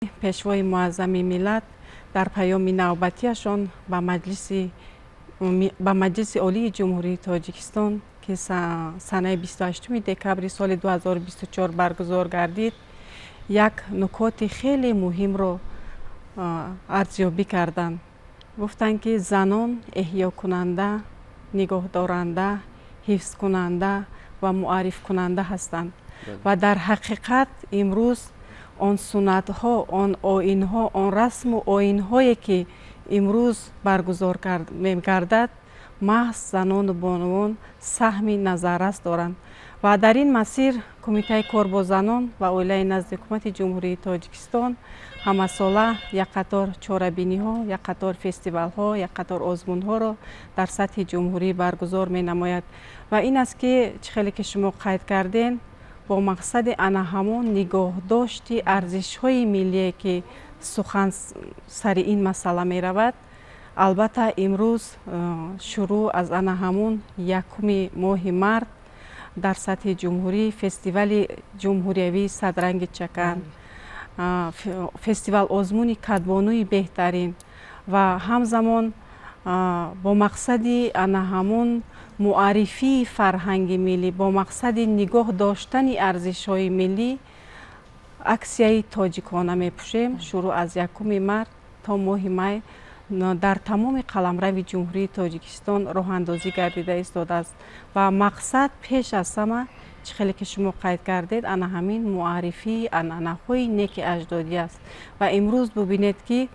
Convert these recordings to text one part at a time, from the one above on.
Пешвои Муаззами миллат дар паёми навбатиашон ба Маҷлиси Олии Ҷумҳурии Тоҷикистон, ки санаи 28 декабри соли 2024 баргузор гардид, як нукоти хеле муҳимро арзёбӣ карданд. Гуфтанд, ки занон эҳёкунанда, нигоҳдоранда, ҳифзкунанда ва муаррифкунанда ҳастанд. Ва дар ҳақиқат имрӯз он суннатҳо, он оинҳо, он расму оинҳое, ки имрӯз баргузор мегардад, маҳз занону бонувон саҳми назаррас доранд. Ва дар ин масир Кумитаи кор бо занон ва оилаи назди Ҳукумати Ҷумҳурии Тоҷикистон ҳамасола як қатор чорабиниҳо, як қатор фестивалҳо, як қатор озмунҳоро дар сатҳи ҷумҳурӣ баргузор менамояд. Ва ин аст, ки чӣ хеле ки шумо қайд кардем, бо мақсади ана ҳамон нигоҳдошти арзишҳои миллие, ки сухан сари ин масъала меравад. Албатта, имрӯз шурӯъ аз ана ҳамон якуми моҳи март дар сатҳи ҷумҳурӣ фестивали ҷумҳуриявии «Садранги чакан», фестивал озмуни «Кадбонуи беҳтарин» ва ҳамзамон бо мақсади ана ҳамон муаррифии фарҳанги миллӣ, бо мақсади нигоҳ доштани арзишҳои миллӣ, аксияи «Тоҷикона мепӯшем» шурӯъ аз якуми март то моҳи май дар тамоми қаламрави Ҷумҳурии Тоҷикистон роҳандозӣ гардида истодааст. Ва мақсад пеш аз ҳама, чӣ хеле ки шумо қайд кардед, ана ҳамин муаррифии анъанаҳои неки аҷдодӣ аст. Ва имрӯз бубинед, ки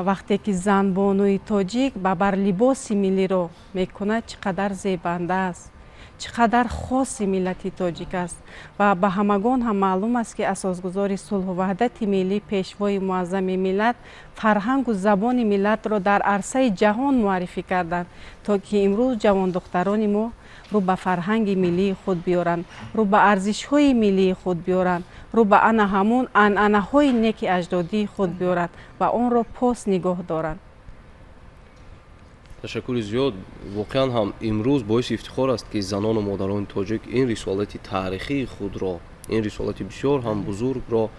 вақте ки занбонуи тоҷик ба бар либоси миллиро мекунад, чӣ қадар зебанда аст, чӣ қадар хоси миллати тоҷик аст. Ва ба ҳамагон ҳам маълум аст, ки асосгузори сулҳу ваҳдати миллӣ, Пешвои Муаззами миллат фарҳангу забони миллатро дар арсаи ҷаҳон муаррифӣ карданд, то ки имрӯз ҷавондухтарони мо рӯ ба фарҳанги миллии худ биёранд, рӯ ба арзишҳои миллии худ биёранд, рӯ ба ана ҳамон анъанаҳои неки аҷдодии худ биёранд ва онро пос нигоҳ доранд. Ташаккури зиёд. Воқеан ҳам имрӯз боиси ифтихор аст, ки занону модарони тоҷик ин рисолати таърихии худро, ин рисолати бисёр ҳам бузургро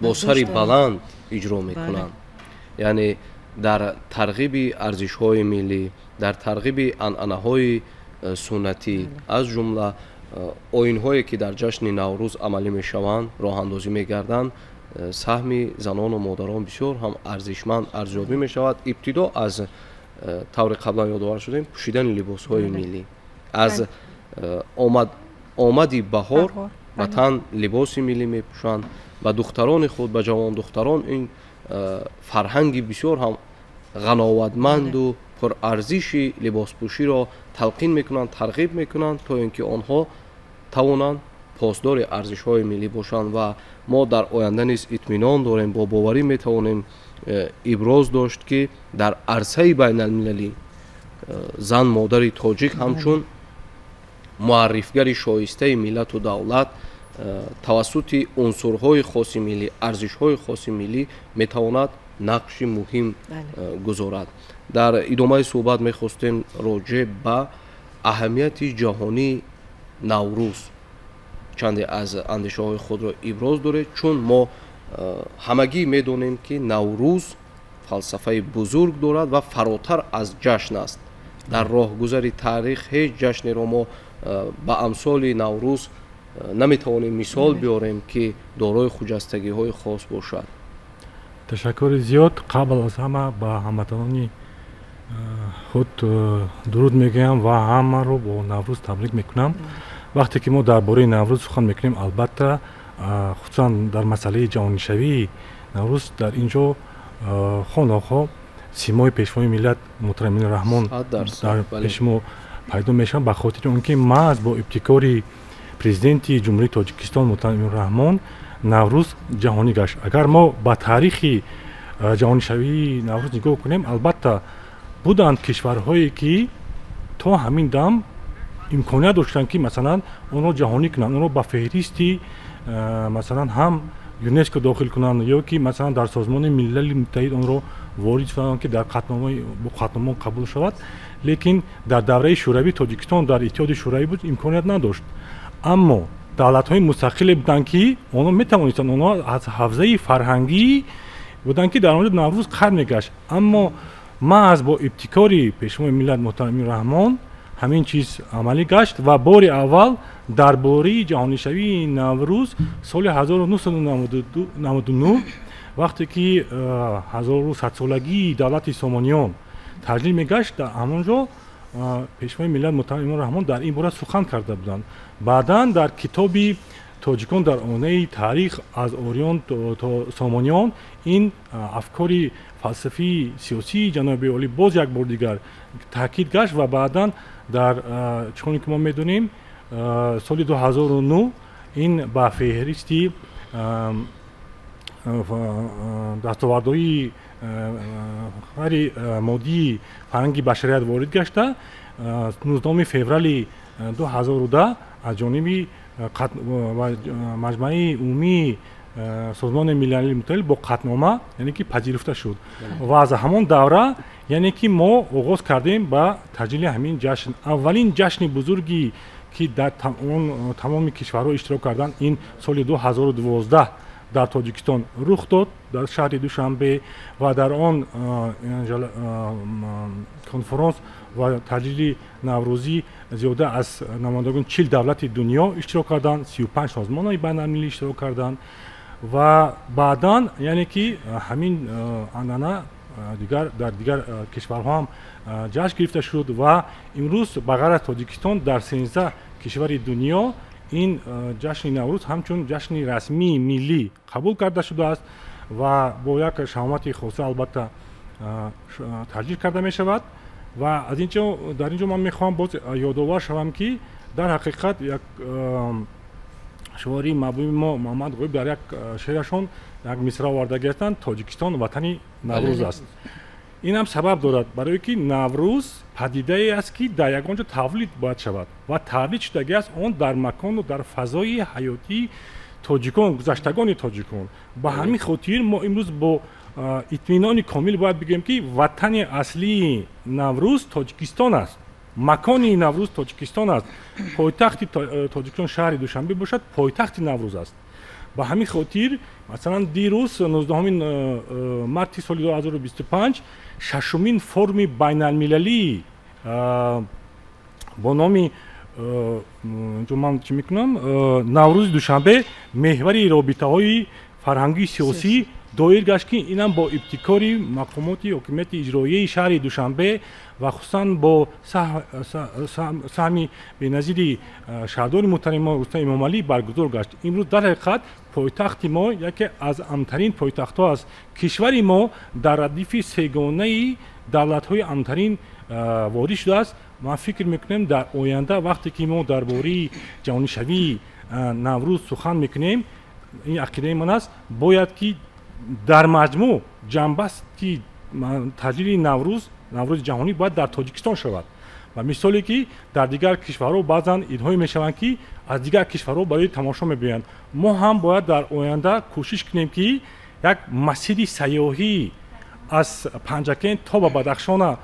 бо сари баланд иҷро мекунанд. Яъне дар тарғиби арзишҳои миллӣ, дар тарғиби анъанаҳои суннатӣ, аз ҷумла оинҳое, ки дар ҷашни Наврӯз амалӣ мешаванд, роҳандозӣ мегарданд, саҳми занону модарон бисёр ҳам арзишманд арзёбӣ мешавад. Ибтидо аз тавре қаблан ёдовар шудем, пӯшидани либосҳои миллӣ, аз омади баҳор ба тан либоси миллӣ мепӯшанд, ба духтарони худ, ба ҷавондухтарон ин фарҳанги бисёр ҳам ғановатманду пурарзиши либоспӯширо талқин мекунанд, тарғиб мекунанд, то ин ки онҳо тавонанд посдори арзишҳои миллӣ бошанд. Ва мо дар оянда низ итминон дорем, бо боварӣ метавонем иброз дошт, ки дар арсаи байналмилалӣ зан модари тоҷик ҳамчун муаррифгари шоистаи миллату давлат тавассути унсурҳои хоси миллӣ, арзишҳои хоси миллӣ метавонад нақши муҳим гузорад. Дар идомаи суҳбат мехостем роҷеъ ба аҳамияти ҷаҳонии Наврӯз чанде аз андешаҳои худро иброз доред, чун мо ҳамагӣ медонем, ки Наврӯз фалсафаи бузург дорад ва фаротар аз ҷашн аст. Дар роҳгузари таърих ҳеҷ ҷашнеро мо ба амсоли Наврӯз наметавонем мисол биёрем, ки дорои хуҷастагиҳои хос бошад. Ташаккури зиёд. Қабл аз ҳама ба ҳамватанони худ дуруд мегӯям ва ҳамаро бо Наврӯз табрик мекунам. Вақте ки мо дар бораи Наврӯз сухан мекунем, албатта, хусусан дар масъалаи ҷаҳонишавии Наврӯз, дар ин ҷо хонохо симои Пешвои миллат муҳтарам Эмомалӣ Раҳмон дар пеши мо пайдо мешаванд, ба хотири он ки маҳз бо ибтикори Президенти Ҷумҳурии Тоҷикистон муҳтарам Эмомалӣ Раҳмон Наврӯз ҷаҳонӣ гашт. Агар мо ба таърихи ҷаҳонишавии Наврӯз нигоҳ кунем, албатта, буданд кишварҳое, ки то ҳамин дам имконият доштанд, ки масалан онро ҷаҳонӣ кунанд, онро ба феҳристи масалан ҳам ЮНЕСКО дохил кунанд ё ки масалан дар Созмони Милали Муттаҳид онро ворид кунанд, ки дар қатъномаи қабул шавад. Лекин дар давраи Шӯравӣ, Тоҷикистон дар Иттиҳоди Шӯравӣ буд, имконият надошт. Аммо Давлатҳои мустақиле буданд, ки онҳо метавонистанд, онҳо аз ҳавзаи фарҳангӣ буданд, ки дар он ҷо Наврӯз қайд мегашт. Аммо маҳз бо ибтикори Пешвои миллат муҳтарам Раҳмон ҳамин чиз амалӣ гашт ва бори аввал дар бораи ҷаҳонишавии Наврӯз соли 1999, вақте ки 1100-солагии давлати Сомониён таҷлил мегашт, дар ҳамон ҷо Пешвои миллат муҳтарам Эмомалӣ Раҳмон дар ин бора сухан карда буданд. Баъдан дар китоби «Тоҷикон дар оинаи таърих: аз ориён то Сомониён» ин афкори фалсафии сиёсии ҷаноби олӣ боз як бор дигар таъкид гашт. Ва баъдан дар, чуноне ки мо медонем, соли 2009 ин ба феҳристи дастовардҳои ғайри моддии фарҳанги башарият ворид гашта, 19 феврали 2010 аз ҷониби Маҷмаи умумии Созмони Милали Муттаҳид бо қатънома, яъне ки, пазируфта шуд. Ва аз ҳамон давра, яъне ки, мо оғоз кардем ба таҷлили ҳамин ҷашн. Аввалин ҷашни бузурги, ки дар тамоми кишварҳо иштирок карданд, ин соли 2012 дар Тоҷикистон рух дод, дар шаҳри Душанбе. Ва дар он конфронс ва таҷлили наврӯзӣ зиёда аз намояндагони 40 давлати дунё иштирок карданд, 35 созмонҳои байналмилалӣ иштирок карданд. Ва баъдан, яъне ки, ҳамин анъана дигар дар дигар кишварҳо ҳам ҷашн гирифта шуд. Ва имрӯз ба ғайр аз Тоҷикистон дар 13 кишвари дунё ин ҷашни Наврӯз ҳамчун ҷашни расмии миллӣ қабул карда шудааст ва бо як шаҳомати хоса, албатта, таҷлил карда мешавад. Ва аз ин ҷо, дар ин ҷо ман мехоҳам боз ёдовар шавам, ки дар ҳақиқат як шоири маҳбуби мо Муҳаммад Ғоиб дар як шеърашон як мисра овардагӣ ҳастанд: «Тоҷикистон ватани Наврӯз аст». Ин ҳам сабаб дорад, барое ки Наврӯз падидае аст, ки дар ягон ҷо тавлид бояд шавад ва тавлид шудагӣ аст он дар макону дар фазои ҳаётии тоҷикон, гузаштагони тоҷикон. Ба ҳамин хотир мо имрӯз бо итминони комил бояд бигӯем, ки ватани аслии Наврӯз Тоҷикистон аст, макони Наврӯз Тоҷикистон аст, пойтахти Тоҷикистон шаҳри Душанбе бошад, пойтахти Наврӯз аст. Ба ҳамин хотир, масалан, дирӯз, 19 марти соли 2025, шашумин форуми байналмилалии бо номи, инҷо ман чӣ мекунам, «Наврӯзи Душанбе: меҳвари робитаҳои фарҳангии сиёсӣ» доир гашт, ки инам бо ибтикори мақомоти ҳокимияти иҷроияи шаҳри Душанбе ва хусусан бо саҳми беназири шаҳрдори муҳтарами мо Рустам Эмомалӣ баргузор гашт. Имрӯз дар ҳақиқат пойтахти мо яке аз амнтарин пойтахтҳо аст. Кишвари мо дар радифи сегонаи давлатҳои амнтарин ворид шудааст. Ман фикр мекунем, дар оянда, вақте ки мо дар бораи ҷаҳонишавии Наврӯз сухан мекунем, ин ақидаи ман аст, бояд ки дар маҷмӯъ ҷамъбасти таҷлили Наврӯз, Наврӯзи ҷаҳонӣ, бояд дар Тоҷикистон шавад. Ва мисоле ки дар дигар кишварҳо баъзан идҳое мешаванд, ки аз дигар кишварҳо барои тамошо мебиёянд, мо ҳам бояд дар оянда кӯшиш кунем, ки як масири сайёҳӣ аз Панҷакент то ба Бадахшона,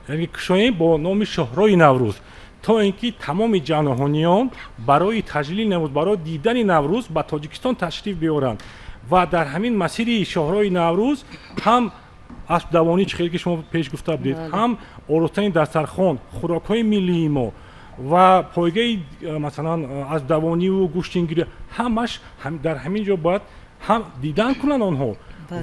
яъне, кушоем бо номи Шоҳрои Наврӯз, то ин ки тамоми ҷаҳониён барои таҷлили Наврӯз, барои дидани Наврӯз ба Тоҷикистон ташриф биёранд. Ва дар ҳамин масири Шоҳрои Наврӯз ҳам аспдавонӣ, чӣ хеле ки шумо пеш гуфта будед, ҳам оростани дастархон, хӯрокҳои миллии мо ва пойгаи, масалан, аспдавониву гӯштингирӣ, ҳамаш дар ҳамин ҷо бояд ҳам дидан кунанд онҳо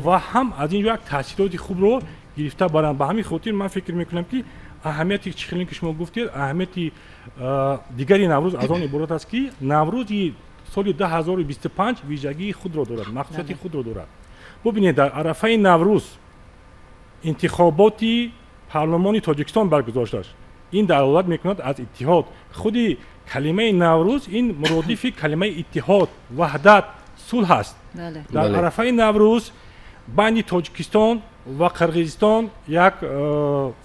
ва ҳам аз ин ҷо як таъсироти хубро гирифта баранд. Ба ҳамин хотир ман фикр мекунам, ки аҳамияти, чӣ хеле ки шумо гуфтед, аҳамияти дигари Наврӯз аз он иборат аст, ки Наврӯзи соли 2025 вижагии худро дорад, махсусияти худро дорад. Бубинед, дар арафаи Наврӯз интихоботи парлумони Тоҷикистон баргузор шудааст. Ин далолат мекунад аз иттиҳод. Худи калимаи Наврӯз ин муродифи калимаи иттиҳод, ваҳдат, сулҳ аст. Дар арафаи Наврӯз байни Тоҷикистон ва Қирғизистон як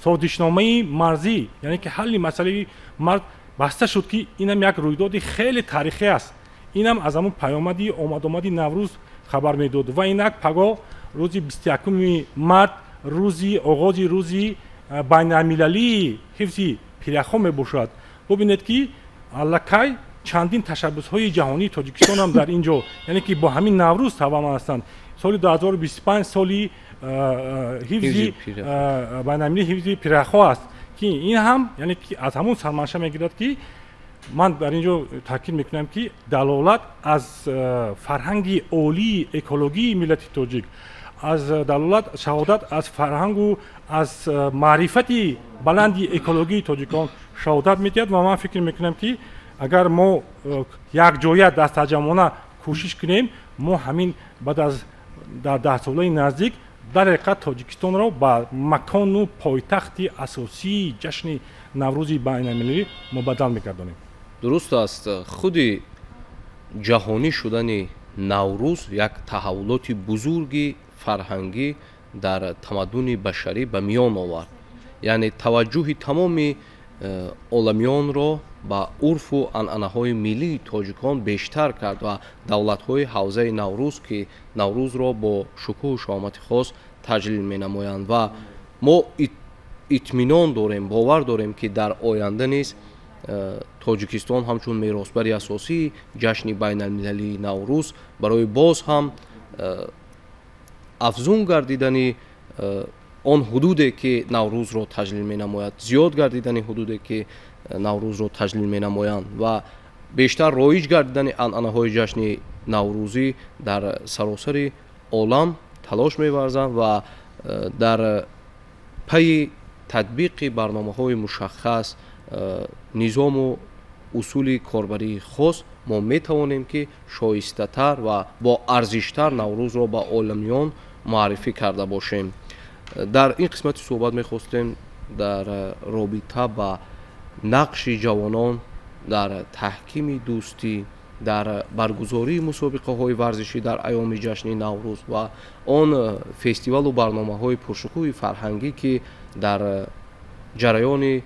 созишномаи марзӣ, яъне ки ҳалли масъалаи марз баста шуд, ки инам як рӯйдоди хеле таърихӣ аст. Инам аз ҳамун паёмади омадомади Наврӯз хабар медод. Ва инак пагоҳ, рӯзи 21-уми март, рӯзи оғози рӯзи байналмилалии ҳифзи пиряхҳо мебошад. Бубинед, ки аллакай Чандин ташаббусҳои ҷаҳонии Тоҷикистон ҳам дар ин ҷо, яъне ки бо ҳамин Наврӯз тавъам ҳастанд. Соли 2025 соли ҳифзи байналмилалии ҳифзи пиряхҳо аст, ки ин ҳам, яъне ки аз ҳамон сарманша мегирад, ки ман дар ин ҷо таъкид мекунам, ки далолат аз фарҳанги олии экологии миллати тоҷик, аз далолат, шаҳодат аз фарҳангу аз маърифати баланди экологии тоҷикон шаҳодат медиҳад. Ва ман фикр мекунам, ки агар мо якҷоя дастаҷамъона кӯшиш кунем, мо ҳамин баъд аз дар 10 солаи наздик дар ҳақиқат Тоҷикистонро ба макону пойтахти асосии ҷашни Наврӯзи байналмилалӣ мубаддал мегардонем. Дуруст аст, худи ҷаҳонӣ шудани Наврӯз як таҳаввулоти бузурги фарҳангӣ дар тамаддуни башарӣ ба миён овард, яъне таваҷҷӯҳи тамоми оламиёнро ба урфу анъанаҳои миллии тоҷикон бештар кард ва давлатҳои ҳавзаи Наврӯз, ки Наврӯзро бо шукӯҳу шаҳомати хос таҷлил менамоянд. Ва мо итминон дорем, бовар дорем, ки дар оянда низ Тоҷикистон ҳамчун меросбари асосии ҷашни байналмилалии Наврӯз барои боз ҳам афзун гардидани он ҳудуде, ки Наврӯзро таҷлил менамояд, зиёд гардидани ҳудуде, ки Наврӯзро таҷлил менамоянд, ва бештар роиҷ гардидани анъанаҳои ҷашни наврӯзӣ дар саросари олам талош меварзанд ва дар пайи татбиқи барномаҳои мушаххас, низому усули корбарии хос мо метавонем, ки шоистатар ва боарзиштар Наврӯзро ба оламиён муаррифӣ карда бошем. Дар ин қисмати суҳбат мехостем дар робита ба нақши ҷавонон дар таҳкими дӯстӣ, дар баргузории мусобиқаҳои варзишӣ дар айёми ҷашни Наврӯз ва он фестивалу барномаҳои пуршукӯҳи фарҳангӣ, ки дар ҷараёни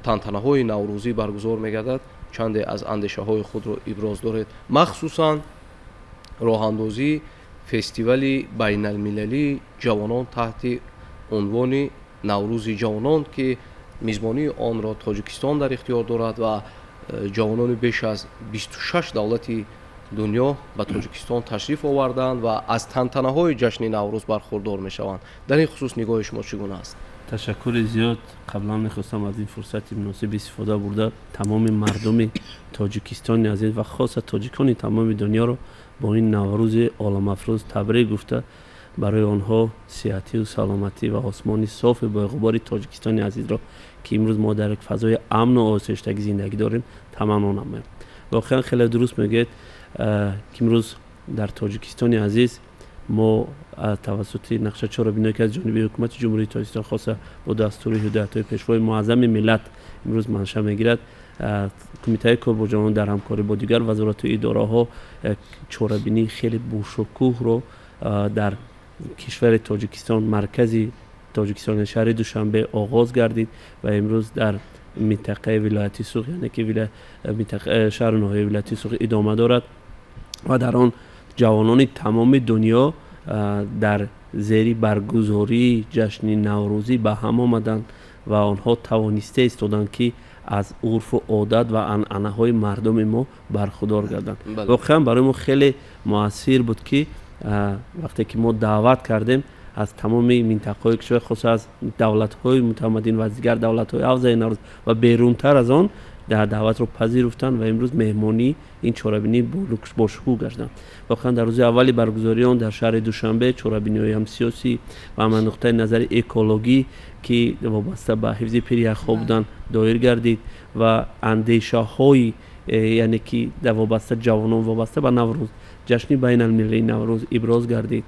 тантанаҳои наврӯзӣ баргузор мегардад, чанде аз андешаҳои худро иброз доред, махсусан роҳандозии фестивали байналмилалии ҷавонон таҳти унвони Наврӯзи ҷавонон, ки мизбонии онро Тоҷикистон дар ихтиёр дорад ва ҷавонони беш аз 26 давлати дунё ба Тоҷикистон ташриф овардаанд ва аз тантанаҳои ҷашни Наврӯз бархурдор мешаванд. Дар ин хусус нигоҳи шумо чӣ гуна аст? Ташаккури зиёд. Қаблан мехостам аз ин фурсати муносиб истифода бурда, тамоми мардуми Тоҷикистони азиз ва хоса тоҷикони тамоми дунёро бо ин Наврӯзи оламафрӯз табрик гуфта, барои онҳо сиҳатию саломатӣ ва осмони софи боғубори Тоҷикистони азизро, ки имрӯз мо дар як фазои амну осоиштагӣ зиндагӣ дорем, таманно намоем. Воқеан, хеле дуруст мегӯед, ки имрӯз дар Тоҷикистони азиз мо тавассути нақша чорабиное, ки аз ҷониби Ҳукумати Ҷумҳурии Тоҷикистон, хоса бо дастури ҳидоятҳои Пешвои Муаззами миллат имрӯз манша мегирад, Кумитаи кор бо ҷавонон дар ҳамкорӣ бо дигар вазорату идораҳо чорабинии хеле бошукӯҳро дар кишвари Тоҷикистон, маркази Тоҷикистон, шаҳри Душанбе оғоз гардид ва имрӯз дар минтақаи вилояти Суғд, яъне ки шаҳру ноҳияи вилояти Суғд идома дорад ва дар он ҷавонони тамоми дунё дар зери баргузории ҷашни наврӯзӣ ба ҳам омаданд ва онҳо тавониста истоданд, ки аз урфу одат ва анъанаҳои мардуми мо бархурдор гарданд. Воқеан, барои мо хеле муассир буд, ки вақте ки мо даъват кардем, аз тамоми минтақаҳои кишвар, хоса аз давлатҳои мутамаддин ва аз дигар давлатҳои ҳавзаи Наврӯз ва берунтар аз он даъватро пазируфтанд ва имрӯз меҳмонии ин чорабинӣ бошукӯҳ гаштанд. Воқеан, дар рӯзи аввали баргузории он дар шаҳри Душанбе чорабиниҳои ҳам сиёсӣ ва ҳам аз нуқтаи назари экологӣ, ки вобаста ба ҳифзи пиряхҳо буданд, доир гардид ва андешаҳои яъне ки дар вобаста ҷавонон, вобаста ба Наврӯз, ҷашни байналмилалии Наврӯз иброз гардид,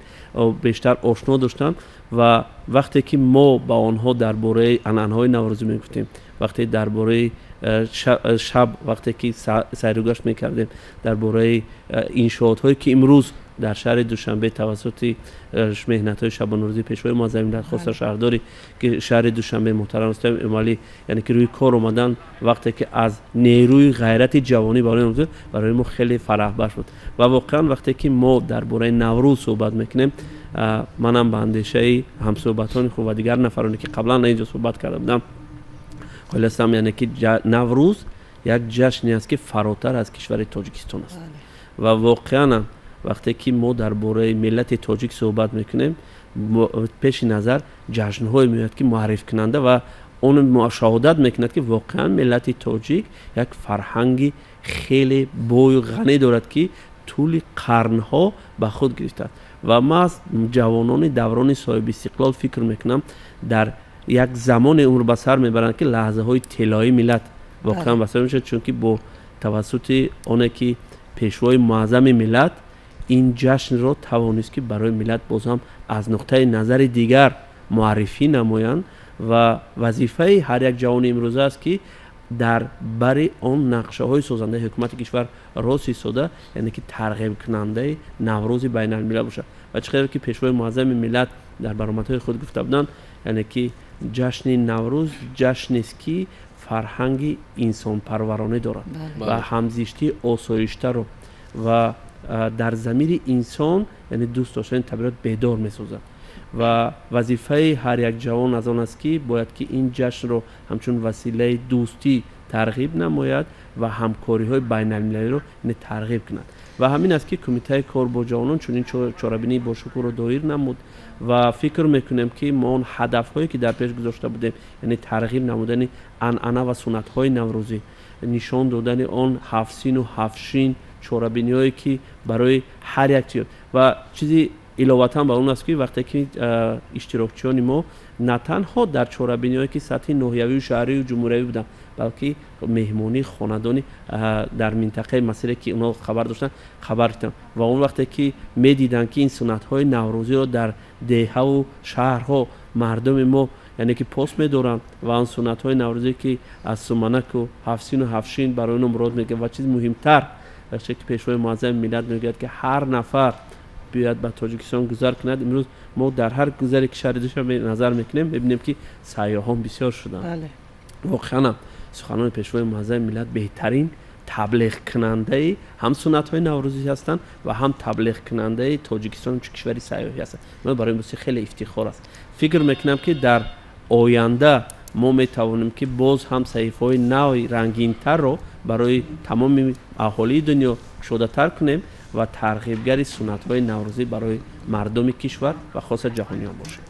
бештар ошно доштанд. Ва вақте ки мо ба онҳо дар бораи анъанаҳои наврӯзӣ мегуфтем, вақте дар бораи шаб, вақте ки сайругашт мекардем, дар бораи иншоотҳое, ки имрӯз дар шаҳри Душанбе тавассути меҳнатҳои шабонарӯзии Пешвои Муаззами миллат, хоса шаҳрдори шаҳри Душанбе муҳтарам Рустам Эмомалӣ, яъне ки рӯи кор омаданд, вақте ки аз нерӯи ғайрати ҷавонӣ барои мо хеле фараҳбахш буд. Ва воқеан, вақте ки мо дар бораи Наврӯз суҳбат мекунем, манам ба андешаи ҳамсуҳбатони худ ва дигар нафароне, ки қаблан инҷо суҳбат карда будам, қоил ҳастам, яъне ки Наврӯз Як ҷашне аст, ки фаротар аз кишвари Тоҷикистон аст. Ва воқеан вақте ки мо дар бораи миллати тоҷик суҳбат мекунем, пеши назар ҷашнҳое меояд, ки муаррифкунанда ва он шаҳодат мекунад, ки воқеан миллати тоҷик як фарҳанги хеле бою ғанӣ дорад, ки тӯли қарнҳо ба худ гирифтааст. Ва маҳз ҷавонони даврони соҳибистиқлол, фикр мекунам, дар як замоне умр ба сар мебаранд, ки лаҳзаҳои тиллоии миллат воқеан ба сар мешавад, чунки бо тавассути оне ки пешвои муаззами миллат ин ҷашнро тавонист, ки барои миллат боз ҳам аз нуқтаи назари дигар муаррифӣ намоянд. Ва вазифаи ҳар як ҷавони имрӯза аст, ки дар бари он нақшаҳои созандаи ҳукумати кишвар рост истода, яъне ки тарғибкунандаи Наврӯзи байналмилал бошад. Ва чӣ қадр ки пешвои муаззами миллат дар баромадҳои худ гуфта буданд, яъне ки ҷашни Наврӯз ҷашнест, ки фарҳанги инсонпарваронӣ дорад ва ҳамзиштии осоиштаро ва дар замири инсон, яъне дӯст доштани табиат бедор месозад. Ва вазифаи ҳар як ҷавон аз он аст, ки бояд ки ин ҷашнро ҳамчун василаи дӯстӣ тарғиб намояд ва ҳамкориҳои байналмилалиро тарғиб кунад. Ва ҳамин аст, ки Кумитаи кор бо ҷавонон чунин чорабинии бошукӯҳро доир намуд. Ва фикр мекунем, ки мо он ҳадафҳое, ки дар пеш гузошта будем, яъне тарғиб намудани анъана ва суннатҳои наврӯзӣ, нишон додани он ҳафтсину ҳафтшин, чорабиниҳое, ки барои ҳар як чиз ва чизи иловатан ба он аст, ки вақте ки иштирокчиёни мо на танҳо дар чорабиниҳое, ки сатҳи ноҳиявию шаҳрию ҷумҳуриявӣ буданд, балки меҳмонии хонадони дар минтақаи масире, ки онҳо хабар доштанд, хабар гирифтанд. Ва он вақте ки медиданд, ки ин суннатҳои наврӯзиро дар деҳаву шаҳрҳо мардуми мо, яъне ки пос медоранд, ва он суннатҳои наврӯзие, ки аз суманаку ҳафтсину ҳафтшин барои онҳо мурод мегирад. Ва чизи муҳимтар, вақте ки пешвои муаззами миллат мегӯяд, ки ҳар нафар биёяд ба Тоҷикистон гузар кунад, имрӯз мо дар ҳар гузаре, ки шаҳри Душанбе назар мекунем, мебинем, ки сайёҳон бисёр шуданд. Воқеанам суханони пешвои муаззами миллат беҳтарин таблиғкунандаи ҳам суннатҳои наврӯзӣ ҳастанд ва ҳам таблиғкунандаи Тоҷикистон чун кишвари сайёҳӣ ҳастанд. Барои мо хеле ифтихор аст. Фикр мекунам, ки дар оянда мо метавонем, ки боз ҳам саҳифаҳои нави рангинтарро барои тамоми аҳолии дунё кушодатар кунем ва тарғибгари суннатҳои наврӯзӣ барои мардуми кишвар ва хоса ҷаҳониён бошем.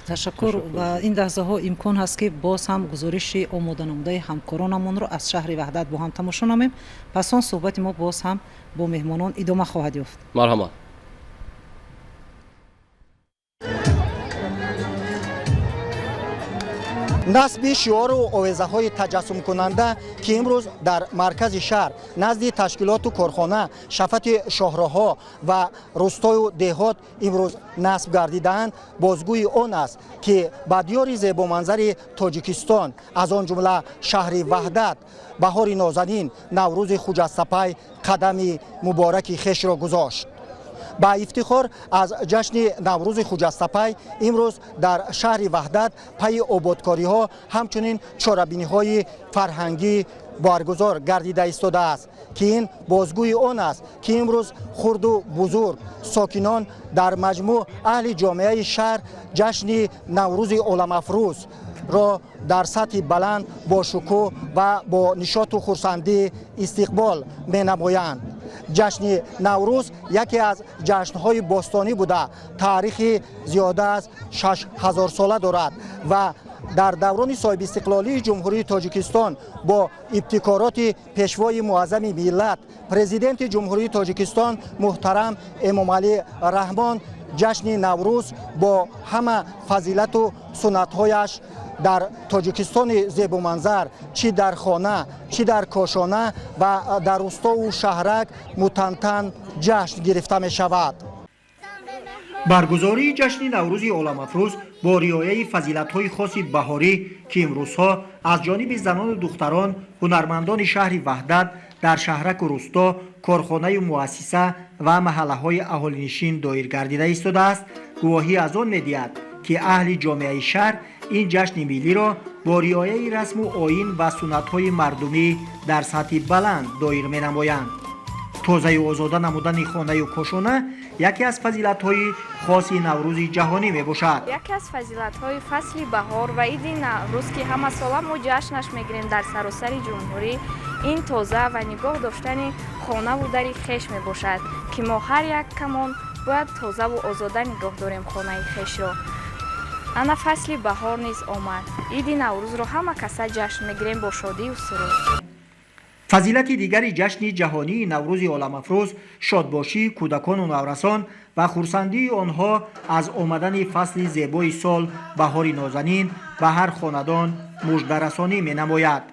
Ташаккур. Ва ин лаҳзаҳо имкон ҳаст, ки боз ҳам гузориши омоданамудаи ҳамкоронамонро аз шаҳри Ваҳдат бо ҳам тамошо намоем. Пас он суҳбати мо боз ҳам бо меҳмонон идома хоҳад ёфт. Марҳамат. Насби шиору овезаҳои таҷассумкунанда, ки имрӯз дар маркази шаҳр назди ташкилоту корхона, шафати шоҳроҳҳо ва рӯстою деҳот имрӯз насб гардидаанд, бозгӯи он аст, ки ба диёри зебоманзари Тоҷикистон, аз он ҷумла шаҳри Ваҳдат, баҳори нозанин Наврӯзи хуҷастапай қадами мубораки хешро гузошт. Ба ифтихор аз ҷашни Наврӯзи хуҷастапай имрӯз дар шаҳри Ваҳдат пайи ободкориҳо, ҳамчунин чорабиниҳои фарҳангӣ баргузор гардида истодааст, ки ин бозгӯи он аст, ки имрӯз хурду бузург, сокинон, дар маҷмӯъ аҳли ҷомеаи шаҳр ҷашни Наврӯзи оламафрӯз ро дар сатҳи баланд, бо шукӯҳ ва бо нишоту хурсандӣ истиқбол менамоянд. Ҷашни Наврӯз яке аз ҷашнҳои бостонӣ буда, таърихи зиёда аз 6000сола дорад ва дар даврони соҳибистиқлолии Ҷумҳурии Тоҷикистон бо ибтикороти пешвои муаззами миллат, Президенти Ҷумҳурии Тоҷикистон муҳтарам Эмомалӣ Раҳмон, ҷашни Наврӯз бо ҳама фазилату суннатҳояш дар Тоҷикистони зебоманзар, чӣ дар хона, чӣ дар кошона ва дар рӯстову шаҳрак мутантан ҷашн гирифта мешавад. Баргузории ҷашни Наврӯзи оламафрӯз бо риояи фазилатҳои хоси баҳорӣ, ки имрӯзҳо аз ҷониби занону духтарон, ҳунармандони шаҳри Ваҳдат дар шаҳраку рӯсто, корхонаю муассиса ва маҳаллаҳои аҳолинишин доир гардида истодааст, гувоҳӣ аз он медиҳад, ки аҳли ҷомеаи шаҳр ин ҷашни миллиро бо риояи расму оин ва суннатҳои мардумӣ дар сатҳи баланд доир менамоянд. Тозаю озода намудани хонаю кошона яке аз фазилатҳои хоси Наврӯзи ҷаҳонӣ мебошад. Яке аз фазилатҳои фасли баҳор ва иди Наврӯз, ки ҳамасола мо ҷашнаш мегирем дар саросари ҷумҳурӣ, Ин тоза ва нигоҳ доштани хонаву дари хеш мебошад, ки мо ҳар як камон бояд тозаву озода нигоҳ дорем хонаи хешро. Ана фасли баҳор низ омад. Иди Наврӯзро ҳама каса ҷашн мегирем бо шодию сурур. Фазилати дигари ҷашни ҷаҳонии Наврӯзи оламафрӯз шодбошии кӯдакону наврасон ва хурсандии онҳо аз омадани фасли зебои сол, баҳори нозанин, ба ҳар хонадон муждарасонӣ менамояд.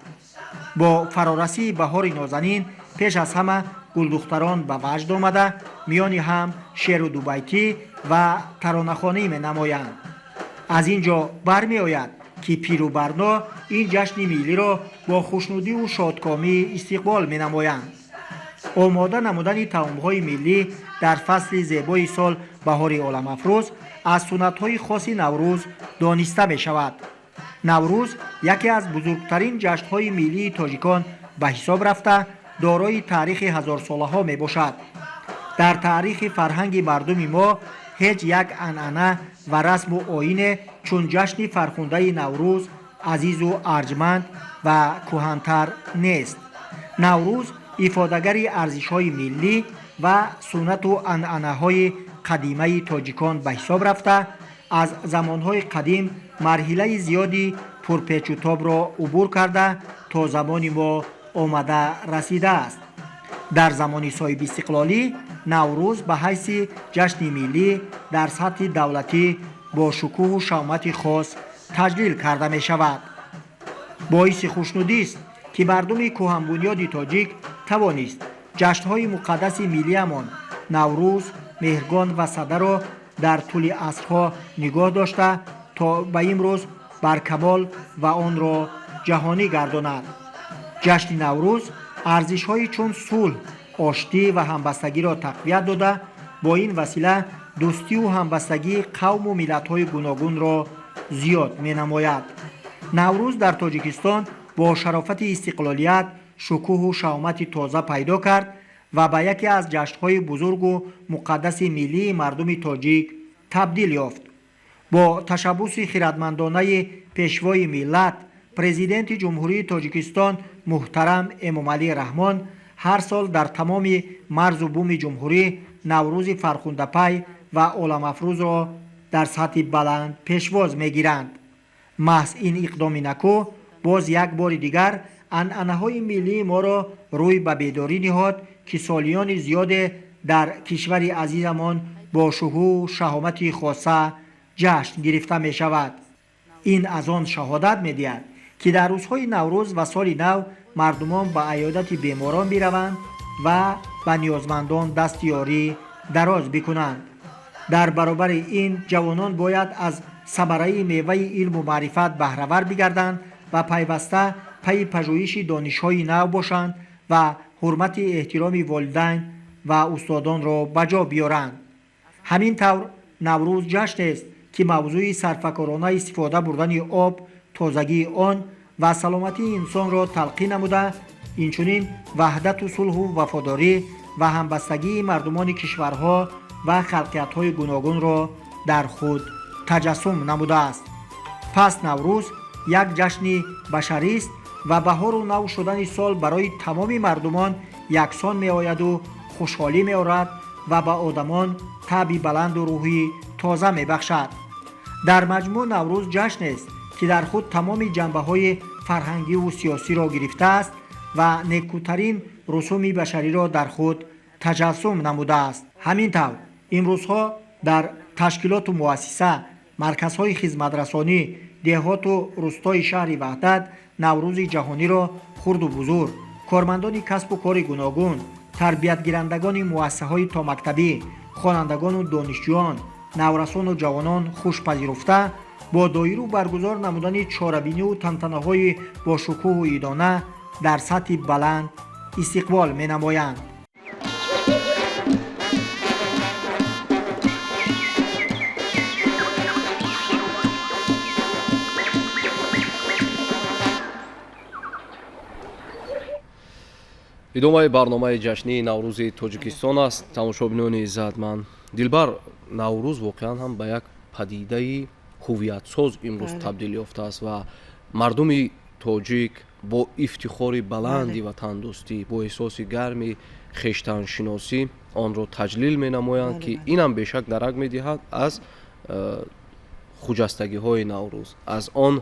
Бо фарорасии баҳори нозанин пеш аз ҳама гулдухтарон ба ваҷд омада, миёни ҳам шеъру дубайтӣ ва таронахонӣ менамоянд. Аз ин ҷо бармеояд, ки пиру барно ин ҷашни миллиро бо хушнудиву шодкомӣ истиқбол менамоянд. Омода намудани таомҳои миллӣ дар фасли зебои сол, баҳори оламафрӯз, аз суннатҳои хоси Наврӯз дониста мешавад. Наврӯз яке аз бузургтарин ҷашнҳои миллии тоҷикон ба ҳисоб рафта, дорои таърихи ҳазорсолаҳо мебошад. Дар таърихи фарҳанги мардуми мо ҳеҷ як анъана ва расму оине чун ҷашни фархундаи Наврӯз азизу арҷманд ва кӯҳантар нест. Наврӯз ифодагари арзишҳои миллӣ ва суннату анъанаҳои қадимаи тоҷикон ба ҳисоб рафта, аз замонҳои қадим марҳилаи зиёди пурпечутобро убур карда, то замони мо омада расидааст. Дар замони соҳибистиқлолӣ Наврӯз ба ҳайси ҷашни миллӣ дар сатҳи давлатӣ бо шукӯҳу шаҳомати хос таҷлил карда мешавад. Боиси хушнудист, ки мардуми кӯҳанбунёди тоҷик тавонист ҷашнҳои муқаддаси миллиамон Наврӯз, Меҳргон ва Садаро дар тӯли асрҳо нигоҳ дошта, то ба имрӯз баркамол ва онро ҷаҳонӣ гардонад. Ҷашни Наврӯз арзишҳои чун сулҳ, оштӣ ва ҳамбастагиро тақвият дода, бо ин васила дӯстиву ҳамбастагии қавму миллатҳои гуногунро зиёд менамояд. Наврӯз дар Тоҷикистон бо шарофати истиқлолият шукӯҳу шаҳомати тоза пайдо кард ва ба яке аз ҷашнҳои бузургу муқаддаси миллии мардуми тоҷик табдил ёфт. Бо ташаббуси хиратмандонаи Пешвои миллат, Президенти Ҷумҳурии Тоҷикистон муҳтарам Эмомалӣ Раҳмон, ҳар сол дар тамоми марзу буми ҷумҳурӣ Наврӯзи фархундапай ва оламафрӯзро дар сатҳи баланд пешвоз мегиранд. Маҳз ин иқдоми накӯ боз як бори дигар анъанаҳои миллии моро рӯй ба бедорӣ ниҳод, ки солиёни зиёде дар кишвари азизамон бо шукӯҳу шаҳомати хоса ҷашн гирифта мешавад. Ин аз он шаҳодат медиҳад, ки дар рӯзҳои Наврӯз ва Соли нав мардумон ба аёдати беморон бираванд ва ба ниёзмандон дасти ёрӣ дароз бикунанд. Дар баробари ин ҷавонон бояд аз самараи меваи илму маърифат баҳравар бигарданд ва пайваста пайи пажӯҳиши донишҳои нав бошанд ва ҳурмати эҳтироми волидайн ва устодонро ба ҷо биёранд. Ҳамин тавр, Наврӯз ҷашнест, ки мавзӯи сарфакорона истифода бурдани об, тозагии он ва саломатии инсонро талқин намуда, инчунин ваҳдату сулҳу вафодорӣ ва ҳамбастагии мардумони кишварҳо ва халқиятҳои гуногунро дар худ таҷассум намудааст. Пас Наврӯз як ҷашни башарист ва баҳору нав шудани сол барои тамоми мардумон яксон меояду хушҳолӣ меорад ва ба одамон таъби баланду рӯҳи тоза мебахшад. Дар маҷмӯъ, Наврӯз ҷашнест, ки дар худ тамоми ҷанбаҳои фарҳангиву сиёсиро гирифтааст ва некӯтарин русуми башариро дар худ таҷассум намудааст. Ҳамин тавр, имрӯзҳо дар ташкилоту муассиса, марказҳои хизматрасонӣ, деҳоту рӯстои шаҳри Ваҳдат Наврӯзи ҷаҳониро хурду бузург, кормандони касбу кори гуногун, тарбиятгирандагони муассисаҳои томактабӣ, хонандагону донишҷӯён, наврасону ҷавонон хушпазируфта, бо доиру баргузор намудани чорабиниву тантанаҳои бошукӯҳу идона дар сатҳи баланд истиқбол менамоянд. Идомаи барномаи ҷашнии Наврӯзи Тоҷикистон аст, тамошобинони иззатманд. Дилбар, Наврӯз воқеан ҳам ба як падидаи ҳувиятсоз имрӯз табдил ёфтааст ва мардуми тоҷик Бо ифтихори баланди ватандӯстӣ, бо эҳсоси гарми хештаншиносӣ онро таҷлил менамоянд, ки инам бешак дарак медиҳад аз хуҷастагиҳои Наврӯз, аз он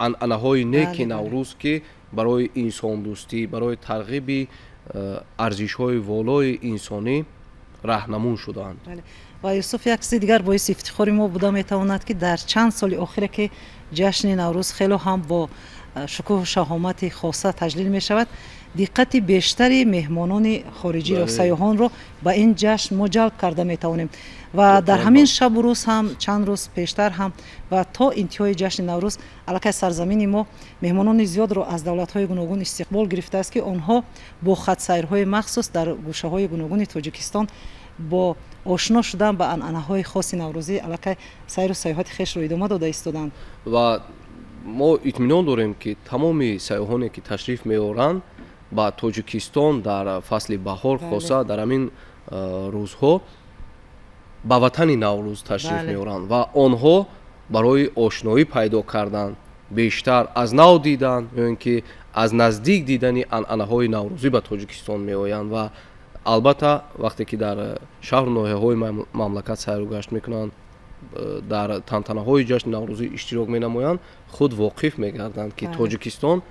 анъанаҳои неки Наврӯз, ки барои инсондӯстӣ, барои тарғиби арзишҳои волои инсонӣ раҳнамун шудаанд. Ва, Юсуф, як чизи дигар боиси ифтихори мо буда метавонад, ки дар чанд соли охире, ки ҷашни Наврӯз хело ҳам бо шукӯҳу шаҳомати хоса таҷлил мешавад, диққати бештари меҳмонони хориҷиро, сайёҳонро ба ин ҷашн мо ҷалб карда метавонем. Ва дар ҳамин шабу рӯз ҳам, чанд рӯз пештар ҳам ва то интиҳои ҷашни Наврӯз аллакай сарзамини мо меҳмонони зиёдро аз давлатҳои гуногун истиқбол гирифтааст, ки онҳо бо хатсайрҳои махсус дар гӯшаҳои гуногуни Тоҷикистон бо ошно шудан ба анъанаҳои хоси наврӯзӣ аллакай сайру сайёҳати хешро идома дода истоданд. Ва мо итминон дорем, ки тамоми сайёҳоне, ки ташриф меоранд ба Тоҷикистон дар фасли баҳор, хоса дар ҳамин рӯзҳо, ба ватани Наврӯз ташриф меоранд ва онҳо барои ошноӣ пайдо кардан, бештар аз нав дидан ё ин ки аз наздик дидани анъанаҳои наврӯзӣ ба Тоҷикистон меоянд. Ва албатта, вақте ки дар шаҳру ноҳияҳои мамлакат сайру гашт мекунанд, дар тантанаҳои ҷашни наврӯзӣ иштирок менамоянд, худ воқиф мегарданд, ки Тоҷикистон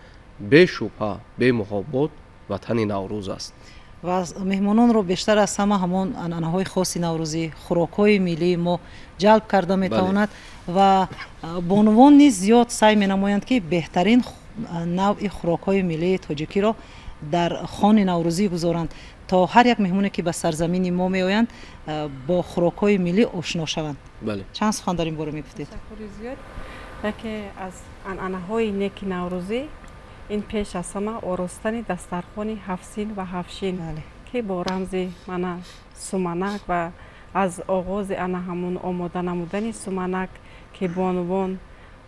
бешубҳа, бемуҳобот ватани Наврӯз аст. Ва меҳмононро бештар аз ҳама ҳамон анъанаҳои хоси наврӯзӣ, хӯрокҳои миллии мо ҷалб карда метавонад. Ва бонувон низ зиёд саъй менамоянд, ки беҳтарин навъи хӯрокҳои миллии тоҷикиро дар хони наврӯзӣ гузоранд, то ҳар як меҳмоне, ки ба сарзамини мо меоянд, бо хӯрокҳои миллӣ ошно шаванд. Чанд сухан дар ин бора мегуфтед? Яке аз анъанаҳои неки наврӯзӣ ин пеш аз ҳама оростани дастархони ҳафтсин ва ҳафтшин, ки бо рамзи мана суманак ва аз оғози ана ҳамун омода намудани суманак, ки бонувон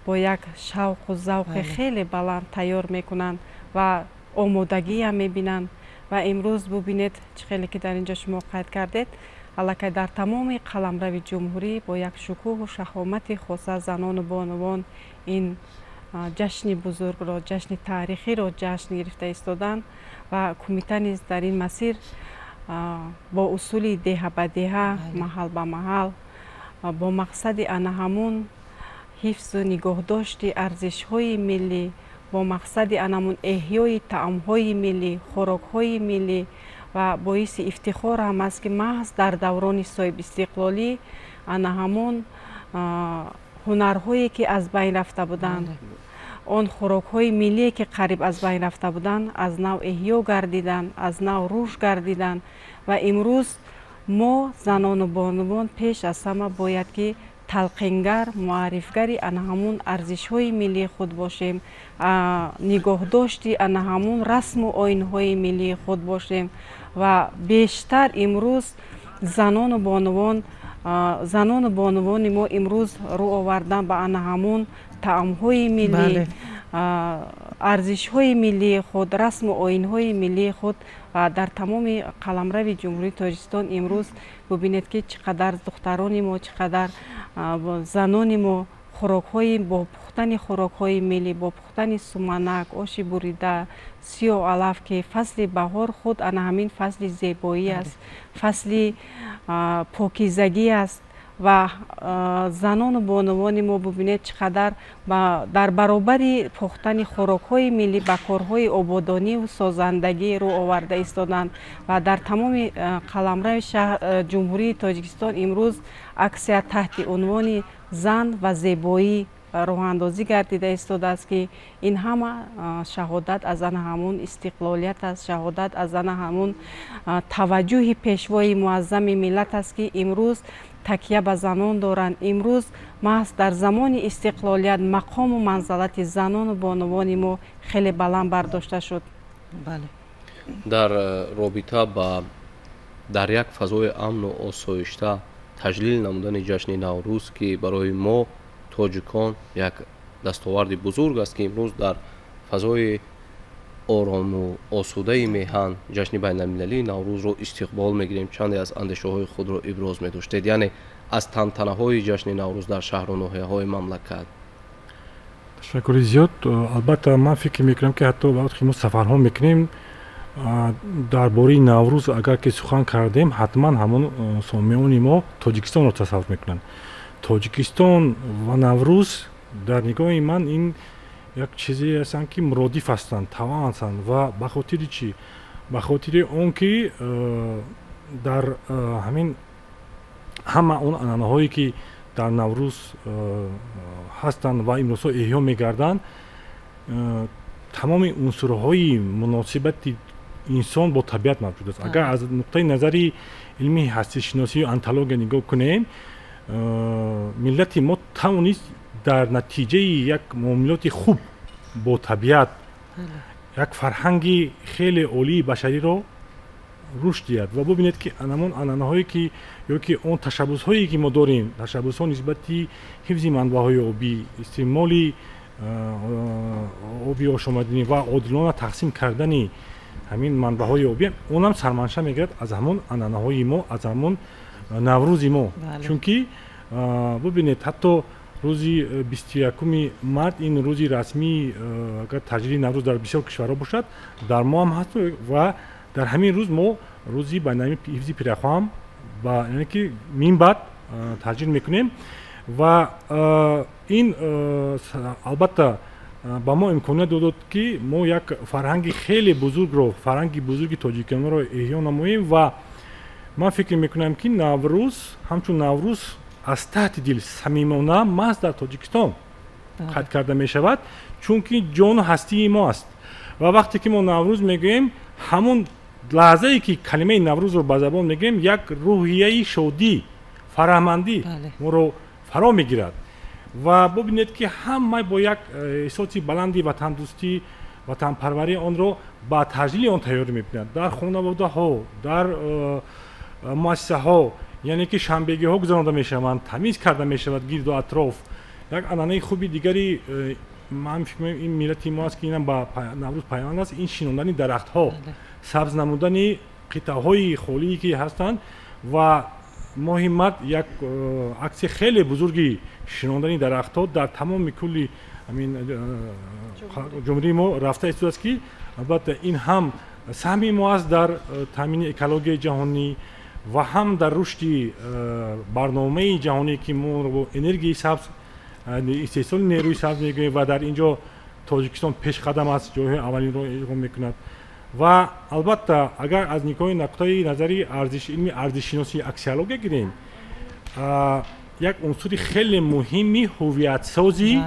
бо як шавқу завқи хеле баланд тайёр мекунанд ва омодагиам мебинанд. Ва имрӯз бубинед, чӣ хеле ки дар ин ҷо шумо қайд кардед, аллакай дар тамоми қаламрави ҷумҳурӣ бо як шукӯҳу шаҳомати хоса занону бонувон ин ҷашни бузургро, ҷашни таърихиро ҷашн гирифта истоданд. Ва кумита низ дар ин масир бо усули деҳа ба деҳа, маҳал ба маҳал, бо мақсади ана ҳамун ҳифзу нигоҳдошти арзишҳои миллӣ, бо мақсади анамун эҳёи таомҳои миллӣ, хӯрокҳои миллӣ. Ва боиси ифтихор ҳам аст, ки маҳз дар даврони соҳибистиқлолӣ ана ҳамун ҳунарҳое, ки аз байн рафта буданд, он хӯрокҳои миллие, ки қариб аз байн рафта буданд, аз нав эҳё гардиданд, аз нав рушд гардиданд. Ва имрӯз мо, занону бонувон, пеш аз ҳама бояд ки талқингар, муаррифгари ана ҳамун арзишҳои миллии худ бошем, нигоҳдошти ана ҳамун расму оинҳои миллии худ бошем. Ва бештар имрӯз занону бонувони мо имрӯз рӯ овардан ба ана ҳамун таомҳои миллӣ, арзишҳои миллии худ, расму оинҳои миллии худ. Ва дар тамоми қаламрави Ҷумҳурии Тоҷикистон имрӯз бубинед, ки чӣ қадар духтарони мо, чӣ қадар занони мо хӯрокҳои, бо пухтани хӯрокҳои миллӣ, бо пухтани суманак, оши бурида, сиёҳ алаф, ки фасли баҳор худ ана ҳамин фасли зебоӣ аст, фасли покизагӣ аст. Ва занону бонувони мо, бубинед, чӣ қадар дар баробари пухтани хӯрокҳои миллӣ ба корҳои ободониву созандагӣ рӯ оварда истоданд. Ва дар тамоми қаламрави Ҷумҳурии Тоҷикистон имрӯз аксия таҳти унвони «Зан ва зебоӣ» роҳандозӣ гардида истодааст, ки ин ҳама шаҳодат аз ана ҳамун истиқлолият аст, шаҳодат аз ана ҳамун таваҷҷӯҳи Пешвои Муаззами миллат аст, ки имрӯз такя ба занон доранд. Имрӯз маҳз дар замони истиқлолият мақому манзалати занону бонувони мо хеле баланд бардошта шуд. Дар робита ба дар як фазои амну осоишта таҷлил намудани ҷашни Наврӯз, ки барои мо тоҷикон як дастоварди бузург аст, ки имрӯз дар фазои орому осудаи меҳан ҷашни байналмилалии Наврӯзро истиқбол мегирем, чанде аз андешаҳои худро иброз медоштед, яъне аз тантанаҳои ҷашни Наврӯз дар шаҳру ноҳияҳои мамлакат. Ташаккури зиёд. Албатта, ман фикр мекунам, ки ҳатто вақте ки мо сафарҳо мекунем, дар бораи Наврӯз агар ки сухан кардем, ҳатман ҳамон сомиёни мо Тоҷикистонро тасаввур мекунанд. Тоҷикистон ва Наврӯз дар нигоҳи ман ин як чизе ҳастанд, ки муродиф ҳастанд, тавъам ҳастанд. Ва ба хотири чӣ? Ба хотири он ки дар ҳамин ҳама он анъанаҳое, ки дар Наврӯз ҳастанд ва имрӯзҳо эҳё мегарданд, тамоми унсурҳои муносибати инсон бо табиат мавҷуд аст. Агар аз нуқтаи назари илми ҳастишиносию онтология нигоҳ кунем, миллати мо тавонист дар натиҷаи як муомилоти хуб бо табиат як фарҳанги хеле олии башариро рушд диҳад. Ва бубинед, ки ҳамон анъанаҳое ки ё ки он ташаббусҳое, ки мо дорем, ташаббусҳо нисбати ҳифзи манбаъҳои обӣ, истеъмоли оби ошомиданӣ ва одилона тақсим кардани ҳамин манбаъҳои обӣ, онам сарманша мегирад аз ҳамон анъанаҳои мо, аз ҳамон Наврӯзи мо. Чунки бубинед, ҳатто рӯзи 21-уми март, ин рӯзи расмии агар таҷлили Наврӯз дар бисёр кишварҳо бошад, дар мо ҳам ҳаст. Ва дар ҳамин рӯз мо рӯзи байналмилалии ҳифзи пиряхҳо ҳам ба яъне ки минбаъд таҷлил мекунем. Ва ин албатта ба мо имконият додод, ки мо як фарҳанги хеле бузургро, фарҳанги бузурги тоҷиконро эҳё намоем. Ва ман фикр мекунам, ки Наврӯз ҳамчун Наврӯз аз таҳти дил самимона маҳз дар Тоҷикистон қайд карда мешавад, чунки ҷону ҳастии мо аст. Ва вақте ки мо Наврӯз мегӯем, ҳамон лаҳзае ки калимаи Наврӯзро ба забон мегирем, як рӯҳияи шодӣ, фараҳмандӣ моро фаро мегирад. Ва бубинед, ки ҳама бо як эҳсоси баланди ватандӯстӣ, ватанпарварӣ онро ба таҷлили он тайёрӣ мебинанд дар хонаводаҳо, дар муассисаҳо, яъне ки шанбегиҳо гузаронда мешаванд, тамиз карда мешавад гирду атроф. Як анъанаи хуби дигари ман фикр мекунам, ин миллати мо аст, ки инам ба Наврӯз пайванд аст, ин шинондани дарахтҳо, сабз намудани қитъаҳои холие, ки ҳастанд. Ва моҳи март як аксияи хеле бузурги шинондани дарахтҳо дар тамоми кулли ҳамин ҷумҳурии мо рафта истодааст, ки албатта ин ҳам саҳми мо аст дар таъмини экологияи ҷаҳонӣ ва ҳам дар рушди барномаи ҷаҳонӣ, ки мо бо энергияи сабз, истеҳсоли нерӯи сабз мегӯем. Ва дар ин ҷо Тоҷикистон пешқадам аст, ҷойҳои аввалинро иғом мекунад. Ва албатта, агар аз нигоҳи нуқтаи назари арзиш, илми арзишшиносии аксиология гирем, як унсури хеле муҳими ҳувиятсози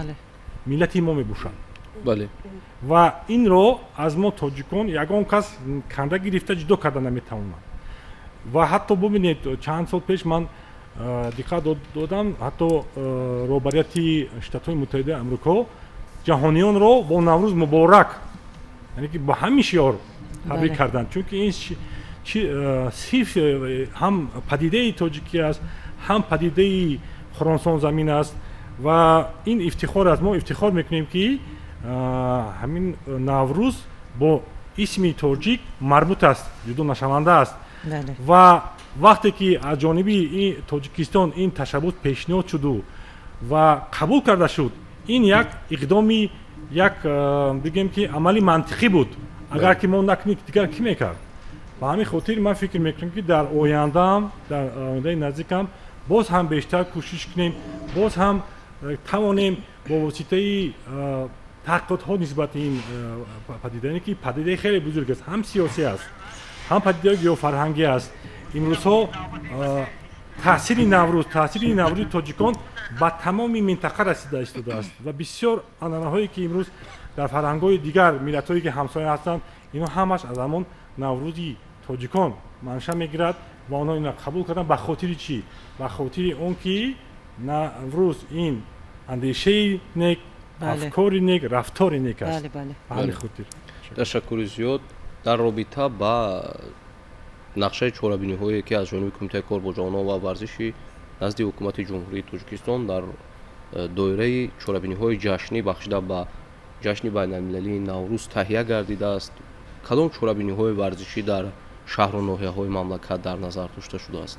миллати мо мебошад. Ва инро аз мо тоҷикон ягон кас канда гирифта ҷудо карда наметавонад. Ва ҳатто бубинед, чанд сол пеш ман диққат додам, ҳатто роҳбарияти Штатҳои Муттаҳидаи Амрико ҷаҳониёнро бо Наврӯз муборак, яъне ки бо ҳамин шиор табрик карданд, чунки ин сирф ҳам падидаи тоҷикӣ аст, ҳам падидаи Хуросон замин аст. Ва ин ифтихор аст, мо ифтихор мекунем, ки ҳамин Наврӯз бо исми тоҷик марбут аст, ҷудо нашаванда аст. Ва вақте ки аз ҷониби Тоҷикистон ин ташаббус пешниҳод шуду ва қабул карда шуд, ин як иқдоми, як бигем ки амали мантиқӣ буд. Агар ки мо накунем, дигар кӣ мекард? Ба ҳамин хотир ман фикр мекунам, ки дар ояндаам, дар ояндаи наздикам боз ҳам бештар кӯшиш кунем, боз ҳам тавонем бо воситаи таҳқиқотҳо нисбати ин падида, яъне ки падидаи хеле бузург аст, ҳам сиёсӣ аст, ҳам падидаи геофарҳангӣ аст. Имрӯзҳо таъсири Наврӯзи тоҷикон ба тамоми минтақа расида истодааст. Ва бисёр анъанаҳое, ки имрӯз дар фарҳангҳои дигар миллатҳое, ки ҳамсоя ҳастанд, инҳо ҳамаш аз ҳамон Наврӯзи тоҷикон манша мегирад. Ва онҳо инро қабул карданд. Ба хотири чӣ? Ба хотири он ки Наврӯз ин андешаи нек, афкори нек, рафтори нек аст. Ба ҳамин хотир. Ташаккури зиёд. Дар робита ба нақшаи чорабиниҳое, ки аз ҷониби Кумитаи кор бо ҷавонон ва варзиши назди Ҳукумати Ҷумҳурии Тоҷикистон дар доираи чорабиниҳои ҷашнӣ, бахшида ба ҷашни байналмилалии Наврӯз, таҳия гардидааст, кадом чорабиниҳои варзишӣ дар шаҳру ноҳияҳои мамлакат дар назар дошта шудааст?